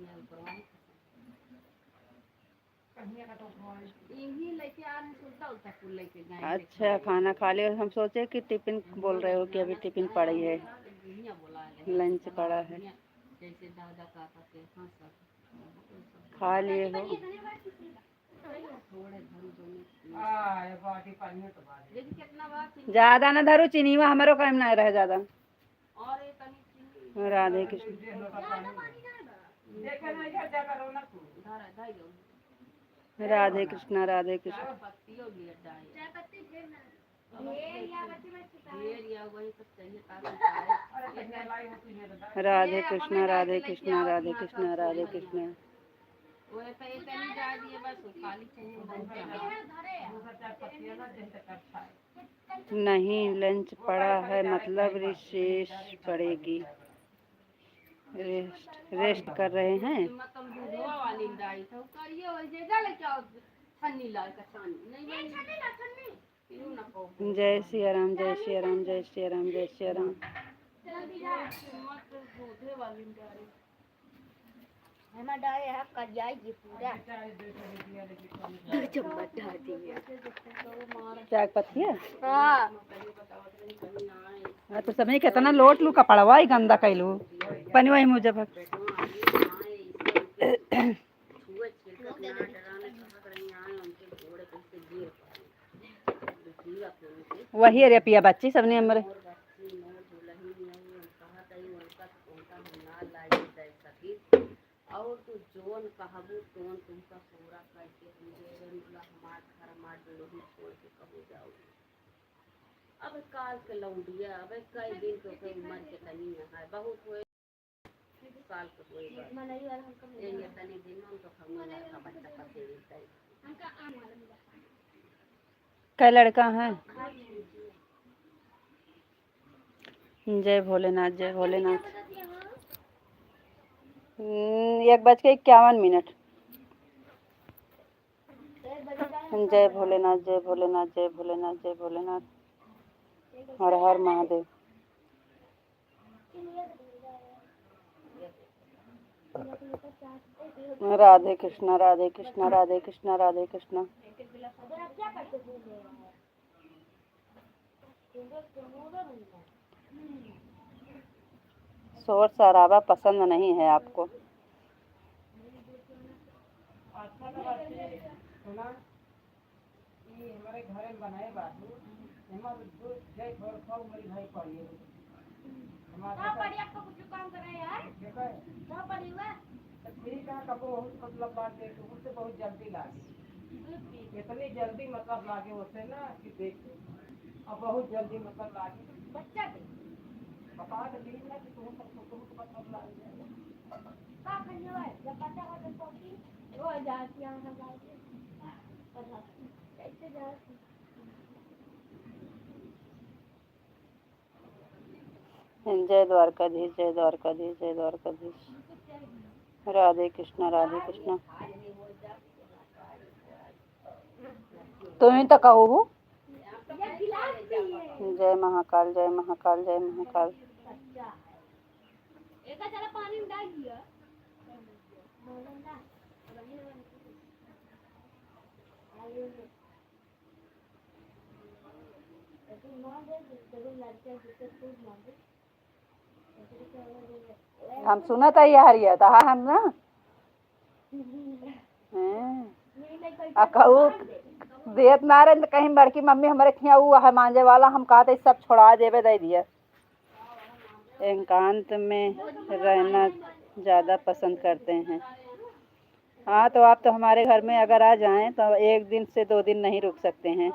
अच्छा, खाना खा लिए। हम सोचे कि टिफिन बोल रहे हो कि अभी टिफिन पड़ी है, लंच पड़ा है। खा लिए हो। ज्यादा ना धरू, चीनीवा हमरो काम ना रहे ज्यादा। राधे कृष्ण। राधे कृष्ण, राधे कृष्ण। राधे कृष्ण, राधे कृष्ण, राधे कृष्ण। नहीं, लंच पड़ा है, मतलब रिसेस पड़ेगी। रेस्ट, रेस्ट कर रहे हैं। जय सिया राम, जय सिया राम, जय सिया राम, जय सिया राम। हमार डाल है करियाई जी पूरा। दो चम्मच डाल दिए। चाय पत्ती है? हाँ। हाँ, तो समय कितना लोट लू, कपड़वा ही गंदा कैलू। पनिवा ही मुझे भर। वही अरे पिया बच्ची सबने हमरे। और तू जोन कहबू तोन तुमका पूरा करके हम दे देन, बोला हमार घर हमार दुलही छोड़ के कहूँ जाओगी। अब काल के लौंडिया, अब कई दिन तो के उम्र के तनी है, बहुत हुए काल के हुए बा। ये, ये तनी दिन में तो हम का बच्चा पते नहीं। कै लड़का हैं? जय भोलेनाथ, जय भोलेनाथ। हम्म, एक बज के इक्यावन मिनट। जय भोलेनाथ, जय भोलेनाथ, जय भोलेनाथ, जय भोलेनाथ। हर हर महादेव। राधे कृष्णा, राधे कृष्णा, राधे कृष्णा, राधे कृष्णा। शोर शराबा पसंद नहीं है आपको। ई हमरे घरे में बनाए बाबू, एमा दो जय भर खाओ, मरी भाई पड़िए। हमार तो बेटा पड़ी, आपको कुछ काम करे यार। देखो। तो पड़ी हुआ। तो ठीक है, कबो बहुत मतलब बात दे, तो उससे बहुत जल्दी लागे। इतनी जल्दी मतलब लागे उससे ना कि देख, अब बहुत जल्दी मतलब लागे। बच्चा के। बता तो ठीक है कि तुम सबको बहुत मतलब लागे। का खंजवा है? जब बच्चा का तो पहुंची, वो जाती है, हम जाती है। कैसे जाती? जय द्वारकाधीश, जय द्वारकाधीश, जय द्वारकाधीश। राधे कृष्णा, राधे कृष्णा। तुम्ही तो कहू हो। जय महाकाल, जय महाकाल, जय महाकाल। हम सुनत है ये हरिया, तो हाँ, हम ना। हैं। आ कहू, देत ना रहे, तो कहीं बड़की मम्मी हमरे खिया ऊ है मांजे वाला, हम कहते सब छोड़ा देवे, दे दिए। एकांत में रहना ज़्यादा पसंद करते हैं। हाँ, तो आप तो हमारे घर में अगर आ जाएं, तो एक दिन से दो दिन नहीं रुक सकते हैं।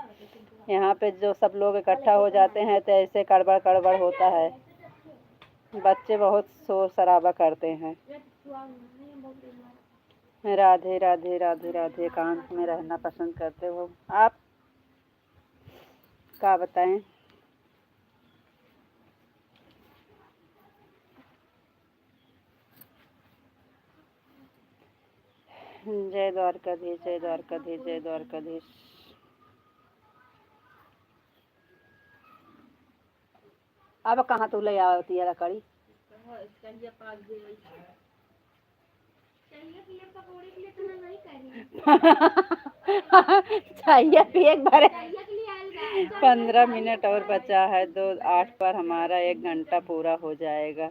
यहाँ पे जो सब लोग इकट्ठा हो जाते हैं, तो ऐसे कड़बड़ कड़बड़ होता है। बच्चे बहुत शोर शराबा करते हैं। राधे, राधे, राधे, राधे। एकांत में रहना पसंद करते हो आप? का बताएं? जय द्वारकाधीश, जय द्वारकाधीश, जय द्वारकाधीश। अब कहाँ तू ले आवती है लकड़ी? चाहिए पिए के भरे। पंद्रह मिनट और बचा है, दो आठ पर हमारा एक घंटा पूरा हो जाएगा।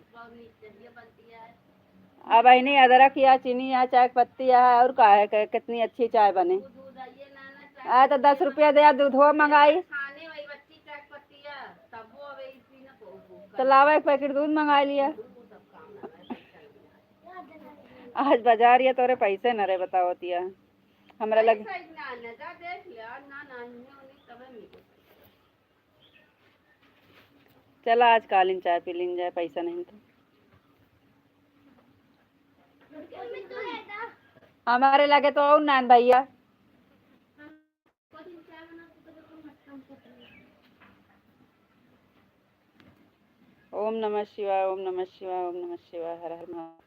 अब इन्हीं अदरक या चीनी या चाय के पत्ती या है, और का है, क-, कितनी अच्छी चाय बने। आ तो दस रुपया दे, दूधवा मंगाई। तो लावा एक पैकेट दूध मंगा लिया। आज बाजार या तोरे पैसे न रहे, बतावतिया। हमरा लग चला, आज कालिन चाय पी लीन जाए, पैसा नहीं तो। हमारे लगे तो और नान भैया। ओम नमः शिवाय, ओम नमः शिवाय, ओम नमः शिवाय, हर हर महादेव।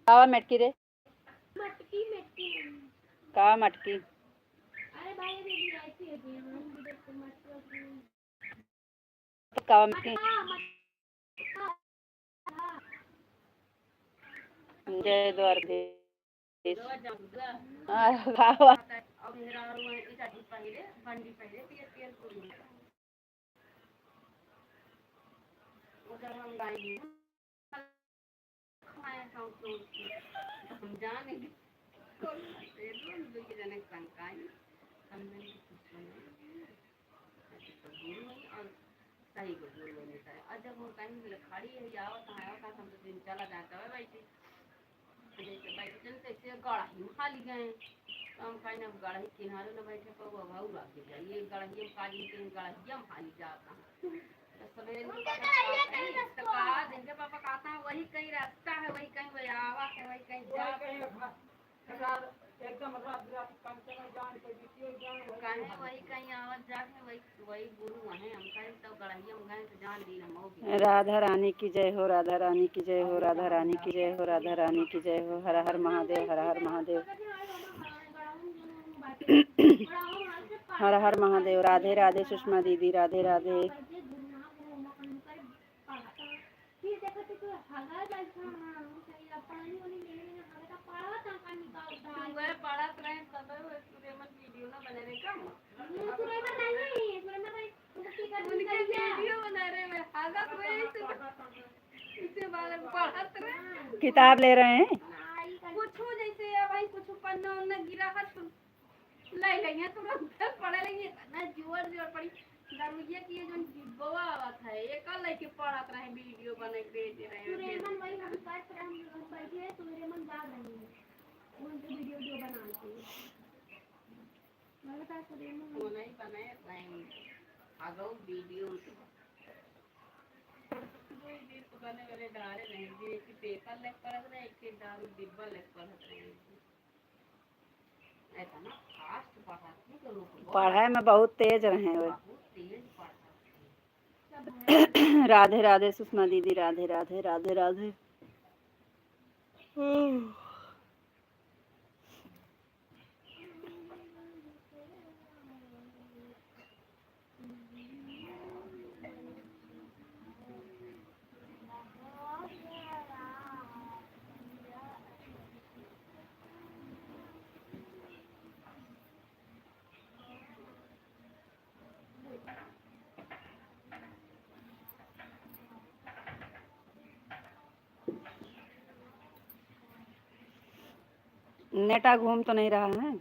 कावा मटकी रे? मटकी, मटकी। कावा मटकी? अरे भाई, अभी VIP है जी, हम भी देखते मटकी। कावा मटकी? मटका, मटका। जय द्वारकाधीश। आ, बाबा। सही को बोल बनी करे। और जब हम कहीं लखाड़ी है, आवत है, आवत है, हम तो दिन चला जाता है, भाई जी। जैसे भाई जी, जैसे गड़ही में हाली गए, तो हम कहीं ना गड़ही किनारे ना बैठे, पर वो भाऊ रख के जाइए, गड़ही में काली के गड़ही में हाली जाता है। तो सवेरे उनके पापा कहते हैं, तो कहा, इनके पापा कहता है, वही कहीं रास्ता है, वही कहीं वो आवा है, वही कहीं जा। काहे वही कहीं आवत जात है, वही, वही गुरु हैं, हम कहीं तो गड़हिया में गए तो जान दीन हम हो गए। राधा रानी की जय हो, राधा रानी की जय हो, राधा रानी की जय हो, राधा रानी की जय हो। हर हर महादेव, हर हर महादेव। हर हर महादेव। राधे राधे सुषमा दीदी, राधे राधे। फिर देखो तो कोई हगा जाए, हाँ, हाँ, हम कहीं अब पानी वानी लेने में हगा का पड़ा था, का निकाल था। तू वह पड़त रहे, तब वह सुरेमन वीडियो ना बने रहे, का? ये सुरेमन नहीं, सुरेमन नहीं, उनका टीका उनके निकाल दिया। वीडियो बना रहे, मैं हगा तो वही से, इसे बारे में पढ़त रहे। किताब ले रहे हैं? कुछ जैसे या भाई, कुछ पन्ना उन्ना गिरा है, तो ले लेंगे तुरंत, पढ़े लेंगे। इतना जोर जोर पढ़ी। दरुइया की ये जोन डिब्बवा आवत है, एकर लेके पढ़त रहे, वीडियो बना के भेजे रहे। सुरेमन वही हम पास पर हम बैठे हैं, सुरेमन जा रहे हैं। उनके वीडियो, वीडियो बना के। मैं बता सुरेमन। वो नहीं बनाए रहे। आगो वीडियो। दो वीडियो तो बने वाले डाले रहे, एक पेपर लेके पढ़त रहे, एक दारू डिब्बा लेके पढ़त रहे। पढ़े में बहुत तेज रहे हैं वे। राधे राधे सुषमा दीदी, राधे राधे, राधे राधे। नेटा घूम तो नहीं रहा है,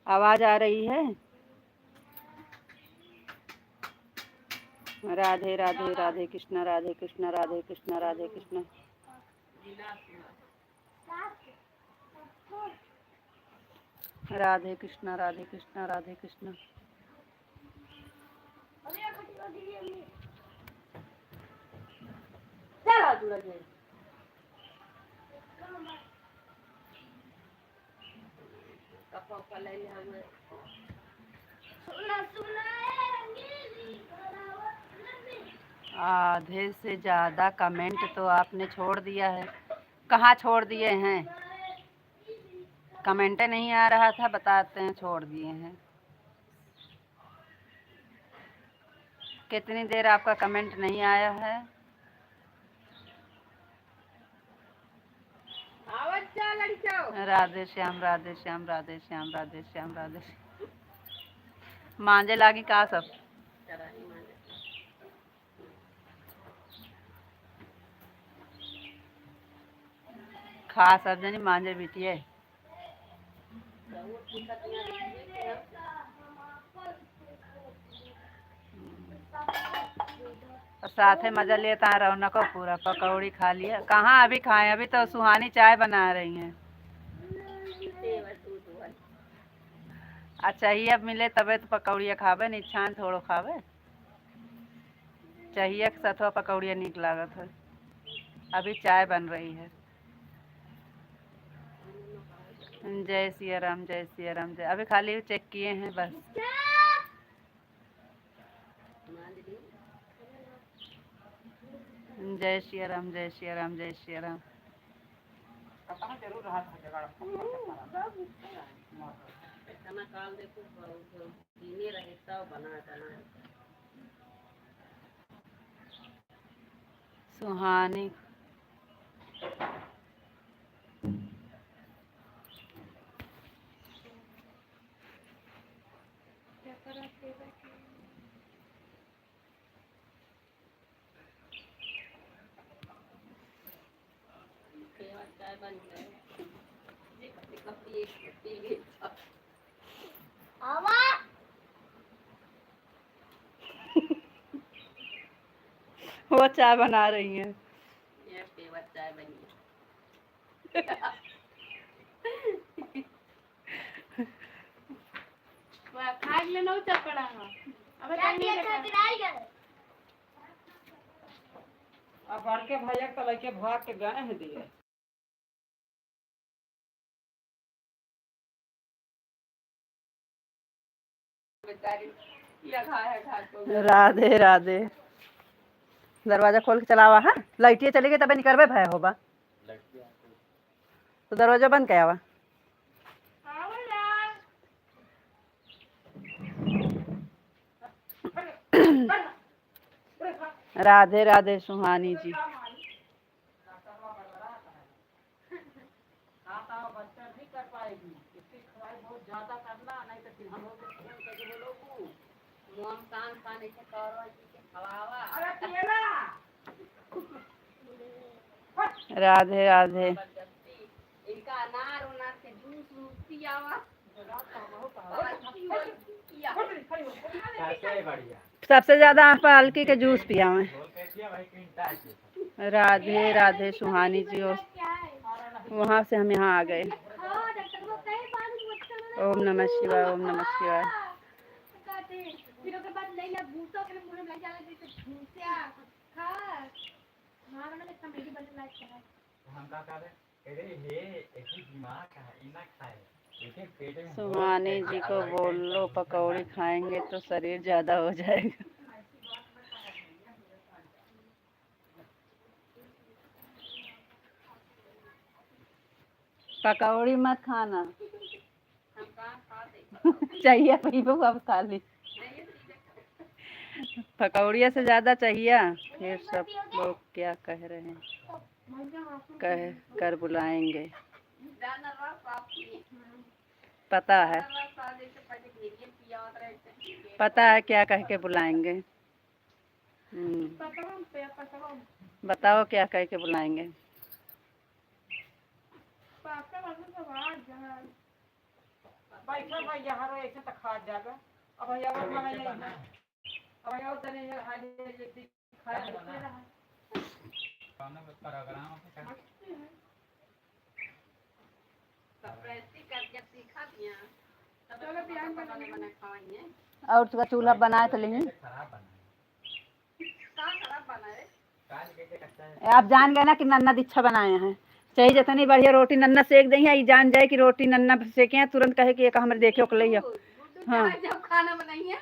आवाज आ रही है। राधे राधे, राधे कृष्णा, राधे कृष्णा, राधे कृष्णा, राधे कृष्णा। राधे कृष्णा, राधे कृष्णा, राधे कृष्णा। आधे से ज्यादा कमेंट तो आपने छोड़ दिया है। कहाँ छोड़ दिए हैं? कमेंट नहीं आ रहा था, बताते हैं, छोड़ दिए हैं। कितनी देर आपका कमेंट नहीं आया है? राधे श्याम, राधे श्याम, राधे श्याम, राधे श्याम, राधे श्याम। मांजे लागी का सब? खा सब जनी मांजे बिटिये। और साथे मजा लेता है रौनक, पूरा पकौड़ी खा लिया। कहाँ अभी खाएं, अभी तो सुहानी चाय बना रही हैं। आ चाहिए अब मिले तबे तो पकौड़िया खावे, नहीं छान थोड़ो खावे। चाहिए के सथवा पकौड़िया नीक लागत है। अभी चाय बन रही है। जय सिया राम, जय सिया राम, जय। अभी खाली चेक किए हैं बस। जय सिया राम, जय सिया राम, जय सिया राम। सुहानी। आवा। वो चाय बना रही हैं। ये पेवर चाय बनी है। वाह, खा ले ना चक्कड़ा। अबे क्या तनी किया देखा। खातिर आई गए? अब बड़के भैया के लइके भाग के गए हैं दिए। राधे राधे। दरवाजा खोल के चलावा, हाँ? लाइटिया चली गई तबे निकरबे भय होबा। तो दरवाजा बंद कयावा। राधे राधे सुहानी जी। राधे राधे। सबसे ज्यादा आप पालकी के जूस पियावे। राधे राधे सुहानी जी, और वहाँ से हम यहाँ आ गए। ओम नमः शिवाय, ओम नमः शिवाय। सुहानी जी को बोलो पकौड़ी खाएंगे तो शरीर ज्यादा हो जाएगा। पकौड़ी मत खाना। चाहिए पीबो अब खाली। पकौड़िया से ज्यादा चाहिए। फिर सब लोग क्या कह रहे हैं? कह कर बुलाएंगे। पता है। पता है क्या कह के बुलाएंगे। हम्म। बताओ क्या कह के बुलाएंगे। बैठा भाई, यहाँ रहो, ऐसे तो खा जाएगा। अब भैया और मंगाइए, अब भैया और तने ये खा लीजिए, एक दिन खाया लिखते रहा। और तो चूल्हा बनाए तो लेही। आप जान गए ना कि नन्ना दीक्षा बनाए हैं, चाहे जितनी बढ़िया रोटी नन्ना सेक दे, ई जान जाए कि रोटी नन्ना सेके हैं, तुरंत कहे कि एक हमरे देखे ओकले ही है। हाँ। जब खाना बनाइए,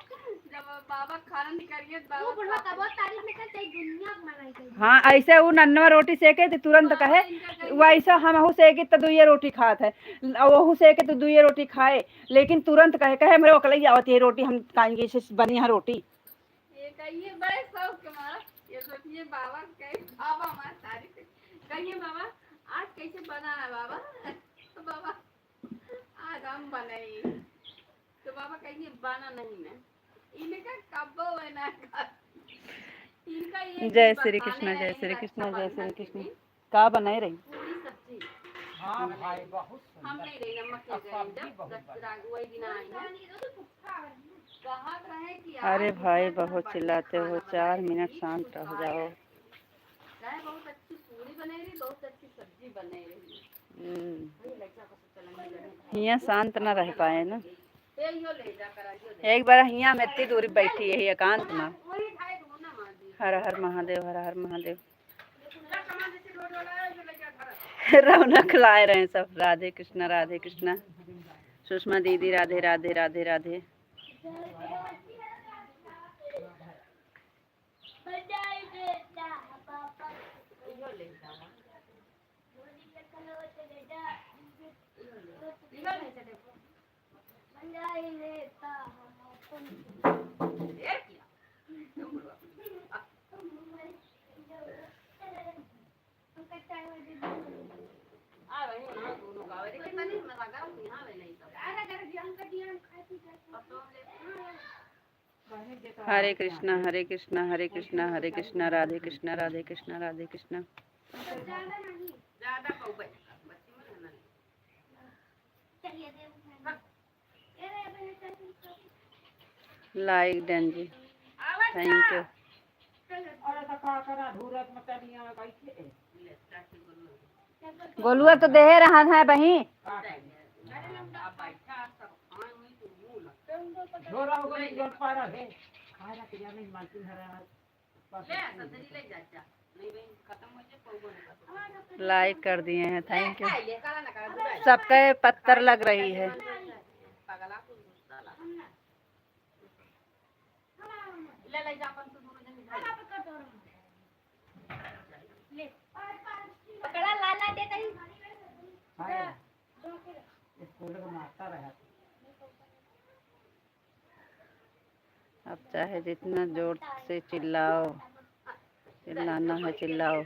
जब बाबा खाना निकालिए, बाबा वो बुढ़वा का बहुत तारीफ में करते हैं, दुनिया को मनाई गई। हाँ, ऐसे वो नन्ना रोटी सेके तो तुरंत कहे, वैसे हमहू सेके तो दुइये रोटी खात है, वहू सेके तो दुइये रोटी खाए, लेकिन तुरंत कहे, कहे, "हमरे ओकले ही आवत है रोटी, हम खाएंगे, इसे बनी है रोटी।" ये कहिए बड़े शौक के मारा, ये सोचिए बाबा के कहे, "बाबा हमार तारीफ करिए, बाबा आज कैसे बना है बाबा?" तो बाबा आज हम बनाई, तो बाबा कहिए, "बना नहीं ना, इनका कब्बो है ना।" इनका ये जय श्री कृष्ण, जय श्री कृष्ण, जय श्री कृष्ण। का बनाए रही? पूरी सब्जी। हाँ भाई, बहुत सुंदर। हम नहीं रही, नमक के और गए, सब्जी जब बहुत दस बढ़िया। राग वही दिन आई है। कहाँ रहे कि अरे आज भाई, इतना बहुत बढ़िया चिल्लाते हो, खाना चार बनाई मिनट थी, शांत रह जाओ। चाहे बहुत अच्छी पूरी बनाई रही, बहुत अच्छी सब्जी बनाई रही। हम्म। वही लड़का को तो चलन ही लगे। हियाँ शांत ना रह पाए ना। ए, यो ले जा, करा, यो ले। एक बार हियाँ में इतनी दूरी बैठी है एकांत में। वही भाई ढूंढना मार दी। हर हर महादेव, हर हर महादेव। रौनक लाए रहे सब। राधे कृष्णा, राधे कृष्णा। सुषमा दीदी, राधे, राधे, राधे, राधे। हरे कृष्णा, हरे कृष्णा, हरे कृष्णा, हरे कृष्णा, राधे कृष्णा, राधे कृष्णा, राधे Krishna. Like done ji, thank you। गोलुआ तो देहे रहन है बही। Like कर दिए हैं, thank you। सबके पत्थर लग रही है। अब चाहे जितना जोर से चिल्लाओ, चिल्लाना है चिल्लाओ।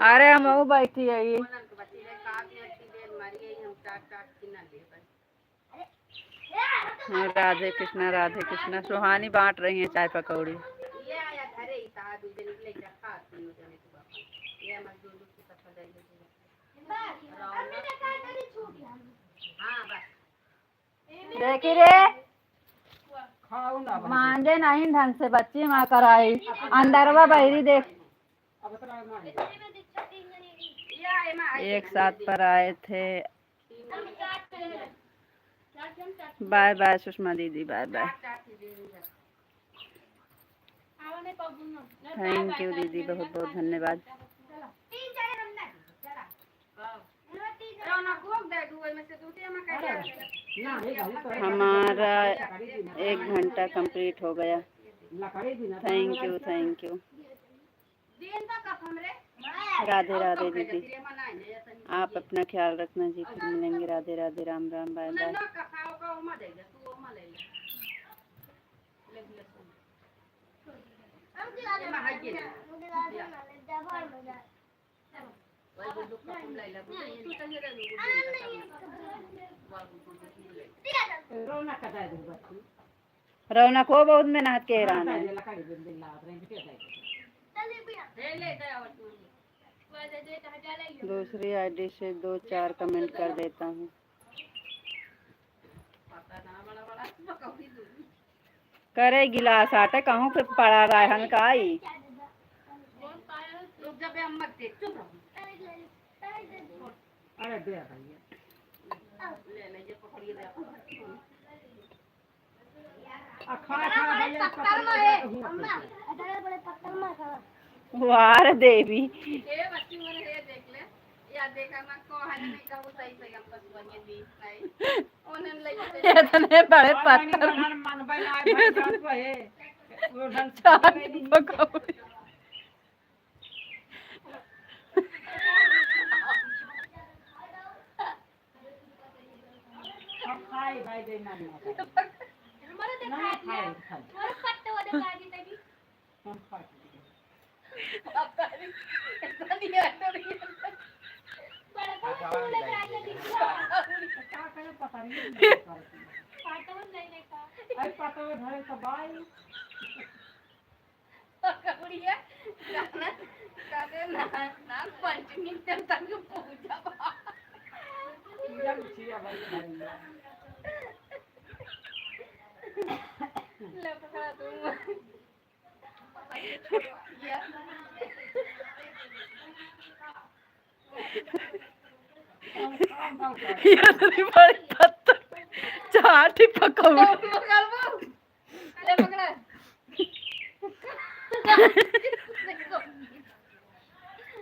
अरे हम वो बैठी है ये। हाँ, राधे कृष्णा, राधे कृष्णा। सुहानी बांट रही हैं चाय पकौड़ी। देखी रे, मांजे नहीं ढंग से बच्ची माँ कराई। अंदरवा बहरी देख। एक साथ पर आए थे। Bye bye सुषमा दीदी, bye bye। Thank you दीदी, बहुत बहुत धन्यवाद। हमारा एक घंटा complete हो गया। Thank you, thank you। Radhe राधे दीदी, आप अपना ख्याल रखना जी, फिर मिलेंगे। राधे राधे, राम राम, bye bye। रौनक हो बहुत मेहनत के रहना है। दूसरी आईडी से दो चार कमेंट कर देता हूँ। करे गिलास आटे कहूँ पे पड़ा रहन का ई? अरे दे भैया। वाह रे देवी। इतने बड़े पत्थर। चाट पकौड़ी। हम खाए भाई, दे ना, ना खाए। हमारे देखा नहीं दिया। खाए, खाए। हमारे पत्ते वाले खा दी तभी। हम खा दी। पता नहीं, पता नहीं है, तो नहीं है। बड़ा कौन सा वाला खा दिया, दिखा। क्या करे, पता नहीं, नहीं करती। पाता नहीं देखा। अरे, पाता में भरे तो बाई। बुढ़िया, कहना, कहते ना, नाग पंचमी तक तक पूजा बा। पूजा में छिया भाई, भाई। ले पकड़ा तू। ये। ये तो नहीं बड़ी पत्थर। चाट ही पकौड़ी। ले पकड़ा।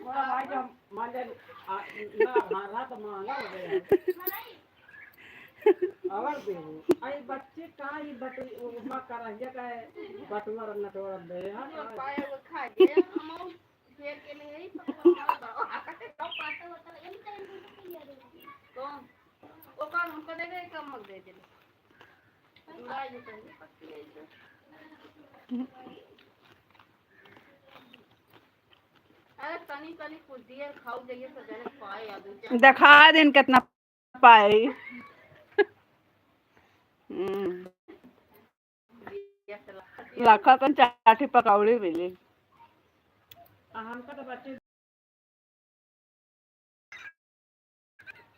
बड़ा भाई जब मान ले, आ, ना, हाँ, रात में आना हो गया। और देखो, आई बच्चे का ही बटुआ, वो का करहिया का है, बटुआ नटोर दे, हाँ। पाए वो खा गए, हम और शेर के लिए ही पकड़ा। कौन? वो कौन हमको दे दे, कम मत दे दे। अरे तनी तनी कुछ दिए खाऊ जाइए तो जरे पाए आ दो चार। देखा दिन कितना पाए। हम्म। लखा तन चाठी पकौड़ी मिली। आ हमका तो बच्चे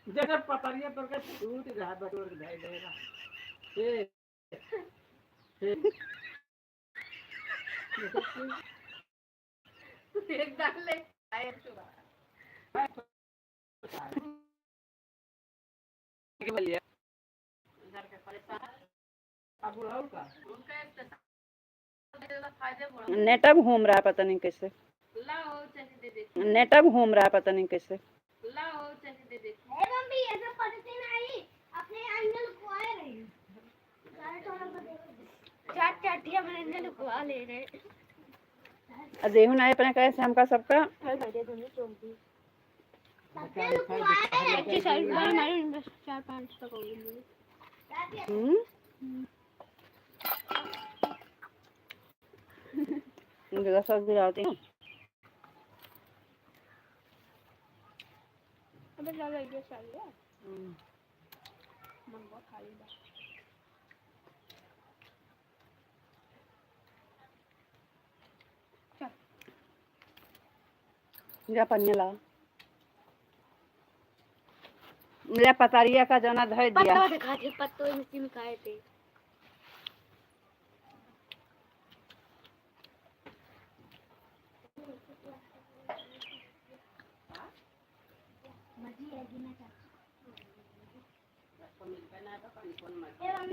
जगह पतरिया पर के टूट रहा, बटोर के भाई रहेगा। ए, ए। एकदम ले आए चुरा। नेट अब घूम रहा है, पता नहीं कैसे। नेट अब घूम रहा है, पता नहीं कैसे। चार चाटिया में अंदर लुकवा ले रहे। आ देहु ना अपने कहे से हमका सबका। अच्छी सारी बार हमारे उनमें चार पांच तक हो गई। हम्म। हम्म। इनके साथ भी रहती हूँ। अबे ज्यादा इधर से आ गया। हम्म। मन बहुत खाली बा। जा पनिया ला। ले पतरिया का जना धर दिया। पत्तो दिखा दे, पत्तो इसी में खाए थे।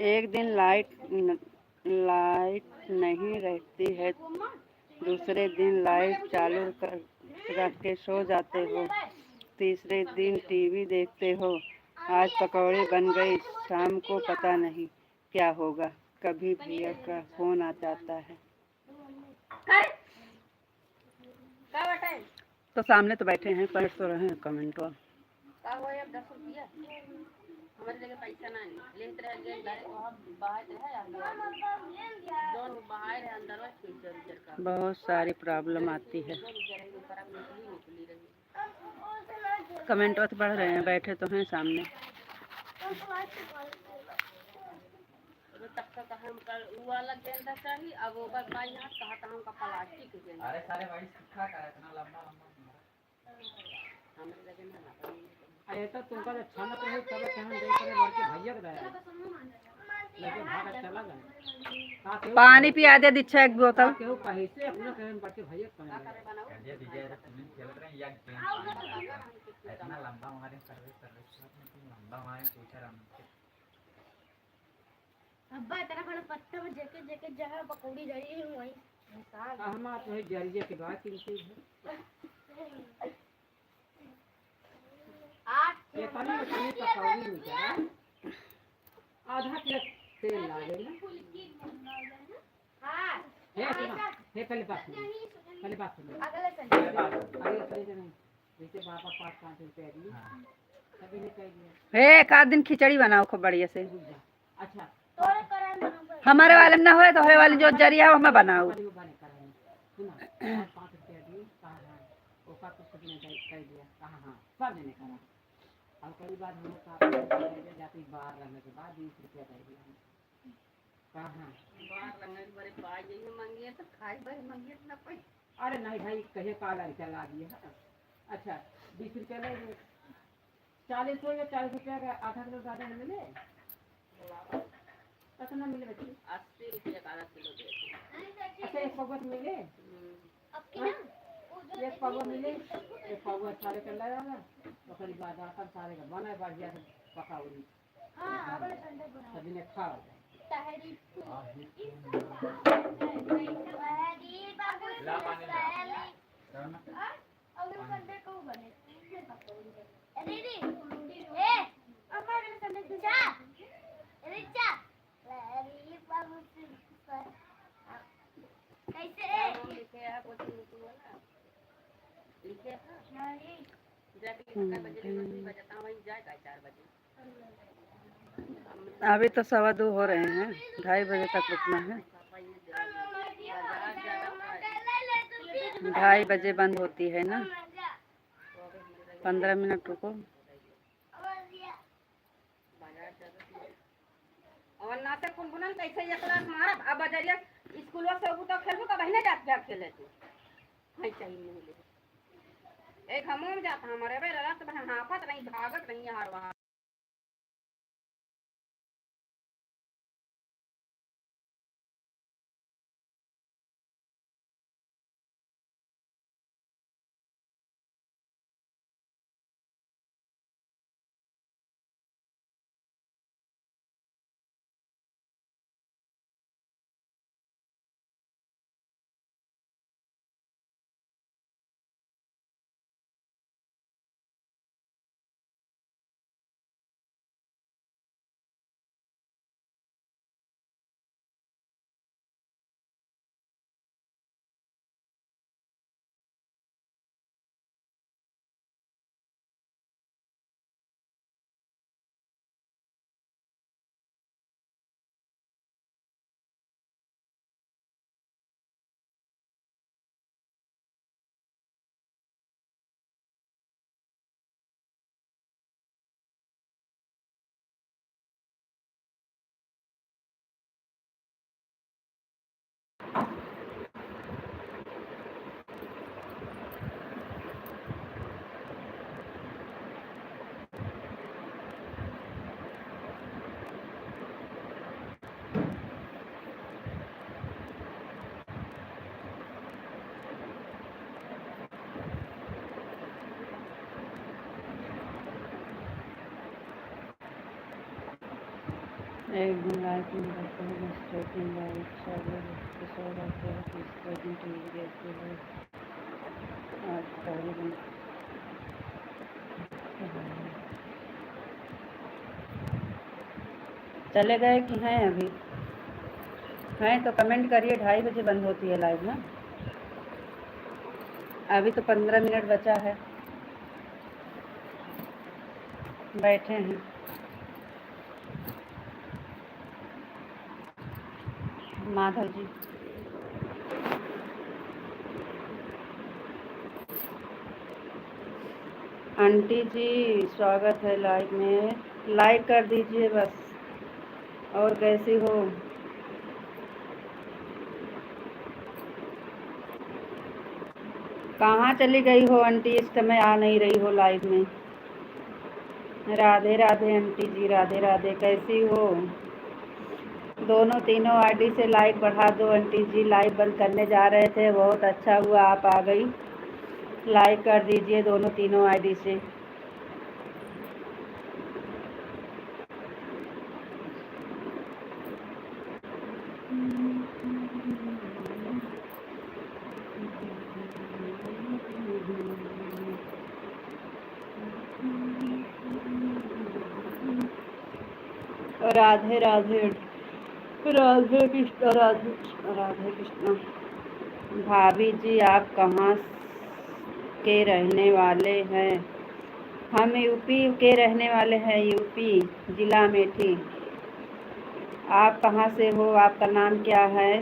एक दिन लाइट न-, लाइट नहीं रहती है, दूसरे दिन लाइट चालू कर, रख के सो जाते हो, तीसरे दिन टीवी देखते हो। आज पकौड़ी बन गई, शाम को पता नहीं क्या होगा, कभी भैया का फोन आ जाता है। तो सामने तो बैठे हैं, पढ़ तो रहे हैं कमेंटवा। का हुआ अब दस रुपया? हमारे लगे पैसा ना है। लेत रह गए घर, वहाँ बाहर रहे, अंदर। जौन बाहर है, अंदर वा खींचर उचर का। बहुत सारी प्रॉब्लम आती है। कमेंटवा तो पढ़ रहे हैं, बैठे तो हैं सामने। वो चक्का का हमका उ वाला गेंदा चाही, अब ओकर भाई यहाँ कहा था हमका प्लास्टिक के गेंदा। अरे सारे भाई, सूखा का इतना लंबा लंबा हमारा। हमरे लगे ना, ना बनी। अरे तो तुमका तो अच्छा मत रहे, तब कहन दे करे, बड़के भैया के दया। लेकिन भाग चला गया। का केहू पानी पिया दे दीक्षा एक बोतल। का केहू कहीं से अपना कहन बड़के भैया के कहन दे। दे दीजिए, अरे तुम खेल रहे हैं या गेंद पानी का। इतना लंबा हमारे सर्विस, सर्विस लंबा हमारे पूछा रहा हूँ। अब्बा, इतना बड़ा पत्ता में जेके, जेके जहाँ पकौड़ी रही है, वहीं निकाल। आ, हम आप वही जरिए के बाद किनते हैं। आठ ये पानी में पानी पकौड़ी निकाल। आधा किलो तेल लागे ना। हाँ। हे, सुना, हे, पहले बात सुनो। पहले बात सुनो। अगले संडे। अगले संडे नहीं। जैसे बाबा पाँच पाँच रुपया दिए, हाँ। तभी नहीं कह दिया। हे, एक आध दिन खिचड़ी बनाओ खूब बढ़िया से। अच्छा। तोरे कराए में हम हमारे वाले में ना होए, तोहरे वाले जो जरिया हो, हमें बनाओ। खाली वो बने कराए में। सुना, पाँच पाँच रुपया दिए, कहा हाँ। ओका कुछ नहीं कह, कह दिया, कहा हाँ। सब जने करा। अब कई बार हम लोग का जाती बाहर रहने के बाद बीस रुपया दे दिया। कहाँ? बाहर रहने के बड़े पाई यही मंगिए तो खाए, बड़े मंगिए तो ना पाई। अरे नहीं भाई, कहिए का लड़का ला दिए है। अच्छा, बीस रुपया ले लो। चालीस हो या चालीस रुपया का आधा किलो ज्यादा नहीं मिले? कितना मिले बच्चे? अस्सी रुपया का आधा किलो दे दो। अच्छा, एक पौवा तो मिले? हम्म। हाँ? एक पौवा मिले, एक पौवा सारे के ले आला, ओकरी बाद अपन सारे के बनाए बढ़िया से पकौड़ी। हाँ, अगले संडे बनाओ। सभी ने खाओ। तहरी। ला पानी ला। हाँ? अगले संडे को बने। दीदी, ए, अम्मा अगले संडे को चा, चा। अरे बाबू, कैसे? लिखे है, कोचिंग लिखे है ना? लिखे है? नहीं। जाके कितना बजे लेना, नहीं बजाता, वहीं जाएगा चार बजे। अभी तो सवा दो हो रहे हैं, ढाई बजे तक रुकना है। ढाई बजे बंद होती है ना, पन्द्रह मिनट रुको। और नाते कुनकुनन कैसे एक लात मारब, अब बजरिया स्कूलवा से अबू तो खेलबू, तब बहिने जात जा खेले तू। हाय चाहिए नहीं ले। एक हमों जात हमारे बे रात भर हाफत रही, भागत रही हर वहाँ। एक दिन लाइफ में बचपन में स्ट्रेटिंग लाइफ सब लोग के सौ रहते हैं कि स्ट्रेटिंग टीवी देखते हैं। आज पहले दिन चले गए कि हैं अभी? हैं तो कमेंट करिए, ढाई बजे बंद होती है लाइव ना, अभी तो पन्द्रह मिनट बचा है, बैठे हैं। माधव जी। आंटी जी, स्वागत है लाइव में, लाइक कर दीजिए बस। और कैसी हो? कहाँ चली गई हो आंटी, इस समय आ नहीं रही हो लाइव में। राधे राधे आंटी जी, राधे राधे, कैसी हो? दोनों तीनों आईडी से लाइक बढ़ा दो आंटी जी, लाइव बंद करने जा रहे थे, बहुत अच्छा हुआ आप आ गई। लाइक कर दीजिए दोनों तीनों आईडी से। राधे राधे, राधे कृष्ण, राधे कृष्ण, राधे कृष्ण। भाभी जी, आप कहाँ के रहने वाले हैं? हम यूपी के रहने वाले हैं, यूपी, जिला अमेठी। आप कहाँ से हो? आपका नाम क्या है?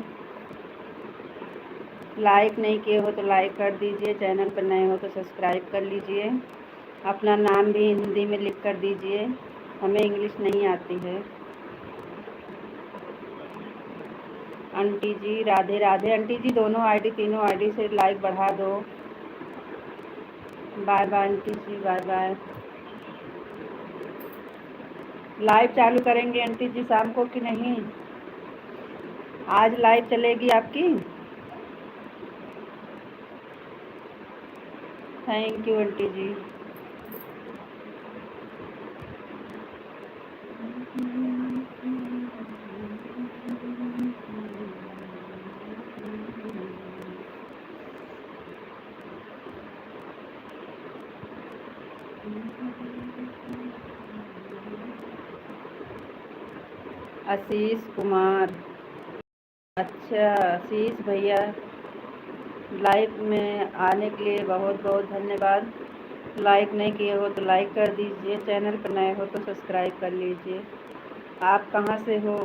लाइक नहीं किए हो तो लाइक कर दीजिए, चैनल पर नए हो तो सब्सक्राइब कर लीजिए। अपना नाम भी हिंदी में लिख कर दीजिए, हमें इंग्लिश नहीं आती है। आंटी जी राधे राधे। आंटी जी, दोनों आईडी, तीनों आईडी से लाइक बढ़ा दो। बाय बाय आंटी जी, बाय बाय। लाइव चालू करेंगे आंटी जी शाम को कि नहीं? आज लाइव चलेगी आपकी? थैंक यू आंटी जी। आशीष कुमार। अच्छा आशीष भैया, लाइव में आने के लिए बहुत बहुत धन्यवाद। लाइक नहीं किए हो तो लाइक कर दीजिए, चैनल पर नए हो तो सब्सक्राइब कर लीजिए। आप कहाँ से हो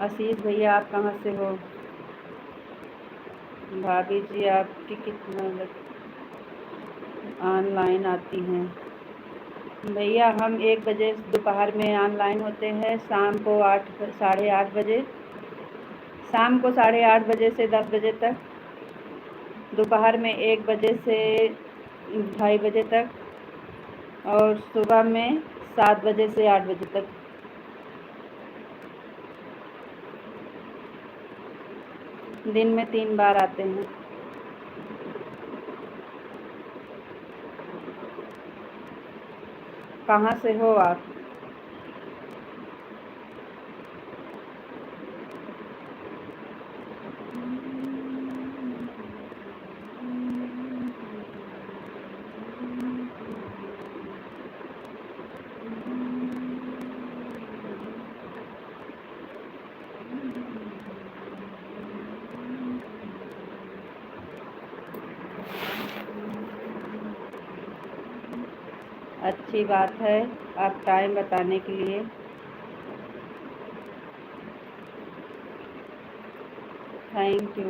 आशीष भैया, आप कहाँ से हो? भाभी जी, आपकी कितना बज-, ऑनलाइन आती हैं? भैया, हम एक बजे दोपहर में ऑनलाइन होते हैं, शाम को आठ, साढ़े आठ बजे, शाम को साढ़े आठ बजे से दस बजे तक, दोपहर में एक बजे से ढाई बजे तक, और सुबह में सात बजे से आठ बजे तक। दिन में तीन बार आते हैं। कहाँ से हो आप? अच्छी बात है, आप टाइम बताने के लिए। Thank you.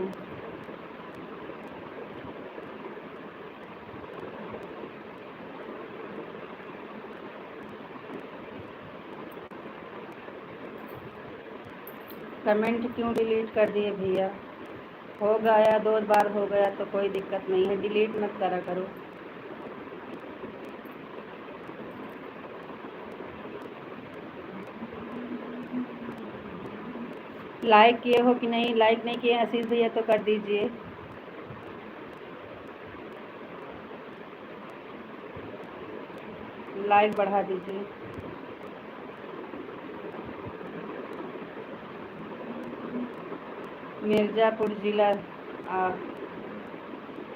कमेंट क्यों डिलीट कर दिए भैया? हो गया, दो बार हो गया तो कोई दिक्कत नहीं है, डिलीट मत करा करो। लाइक किए हो कि नहीं? लाइक नहीं किए आशीष भैया तो कर दीजिए। लाइक बढ़ा दीजिए। मिर्जापुर जिला। आ,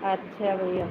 अच्छा भैया।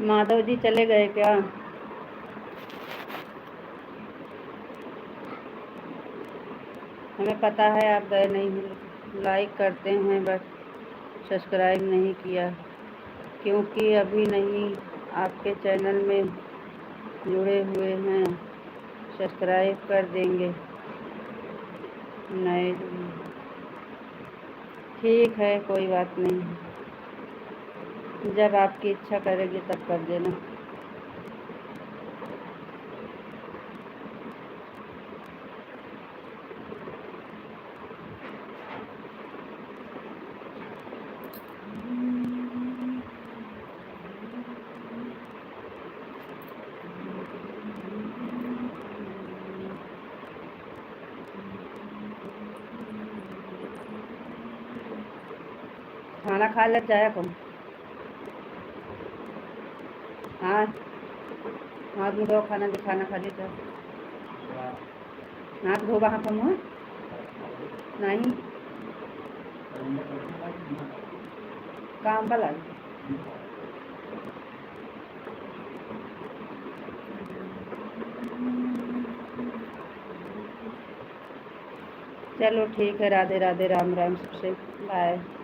माधव जी चले गए क्या? हमें पता है आप गए नहीं हैं। Like करते हैं, but subscribe नहीं किया, क्योंकि अभी नहीं आपके channel में जुड़े हुए हैं। Subscribe कर देंगे नए। ठीक है, कोई बात नहीं, जब आपकी इच्छा करेगी तब कर देना। खाना खा ले जाया कौन? हाँ, हाथ मुँह धो, खाना दे, खाना खा ले जाओ। हाथ धो, वहाँ पर मुँह नहीं। काम पर लाग। चलो ठीक है, राधे राधे, राम राम सबसे, bye।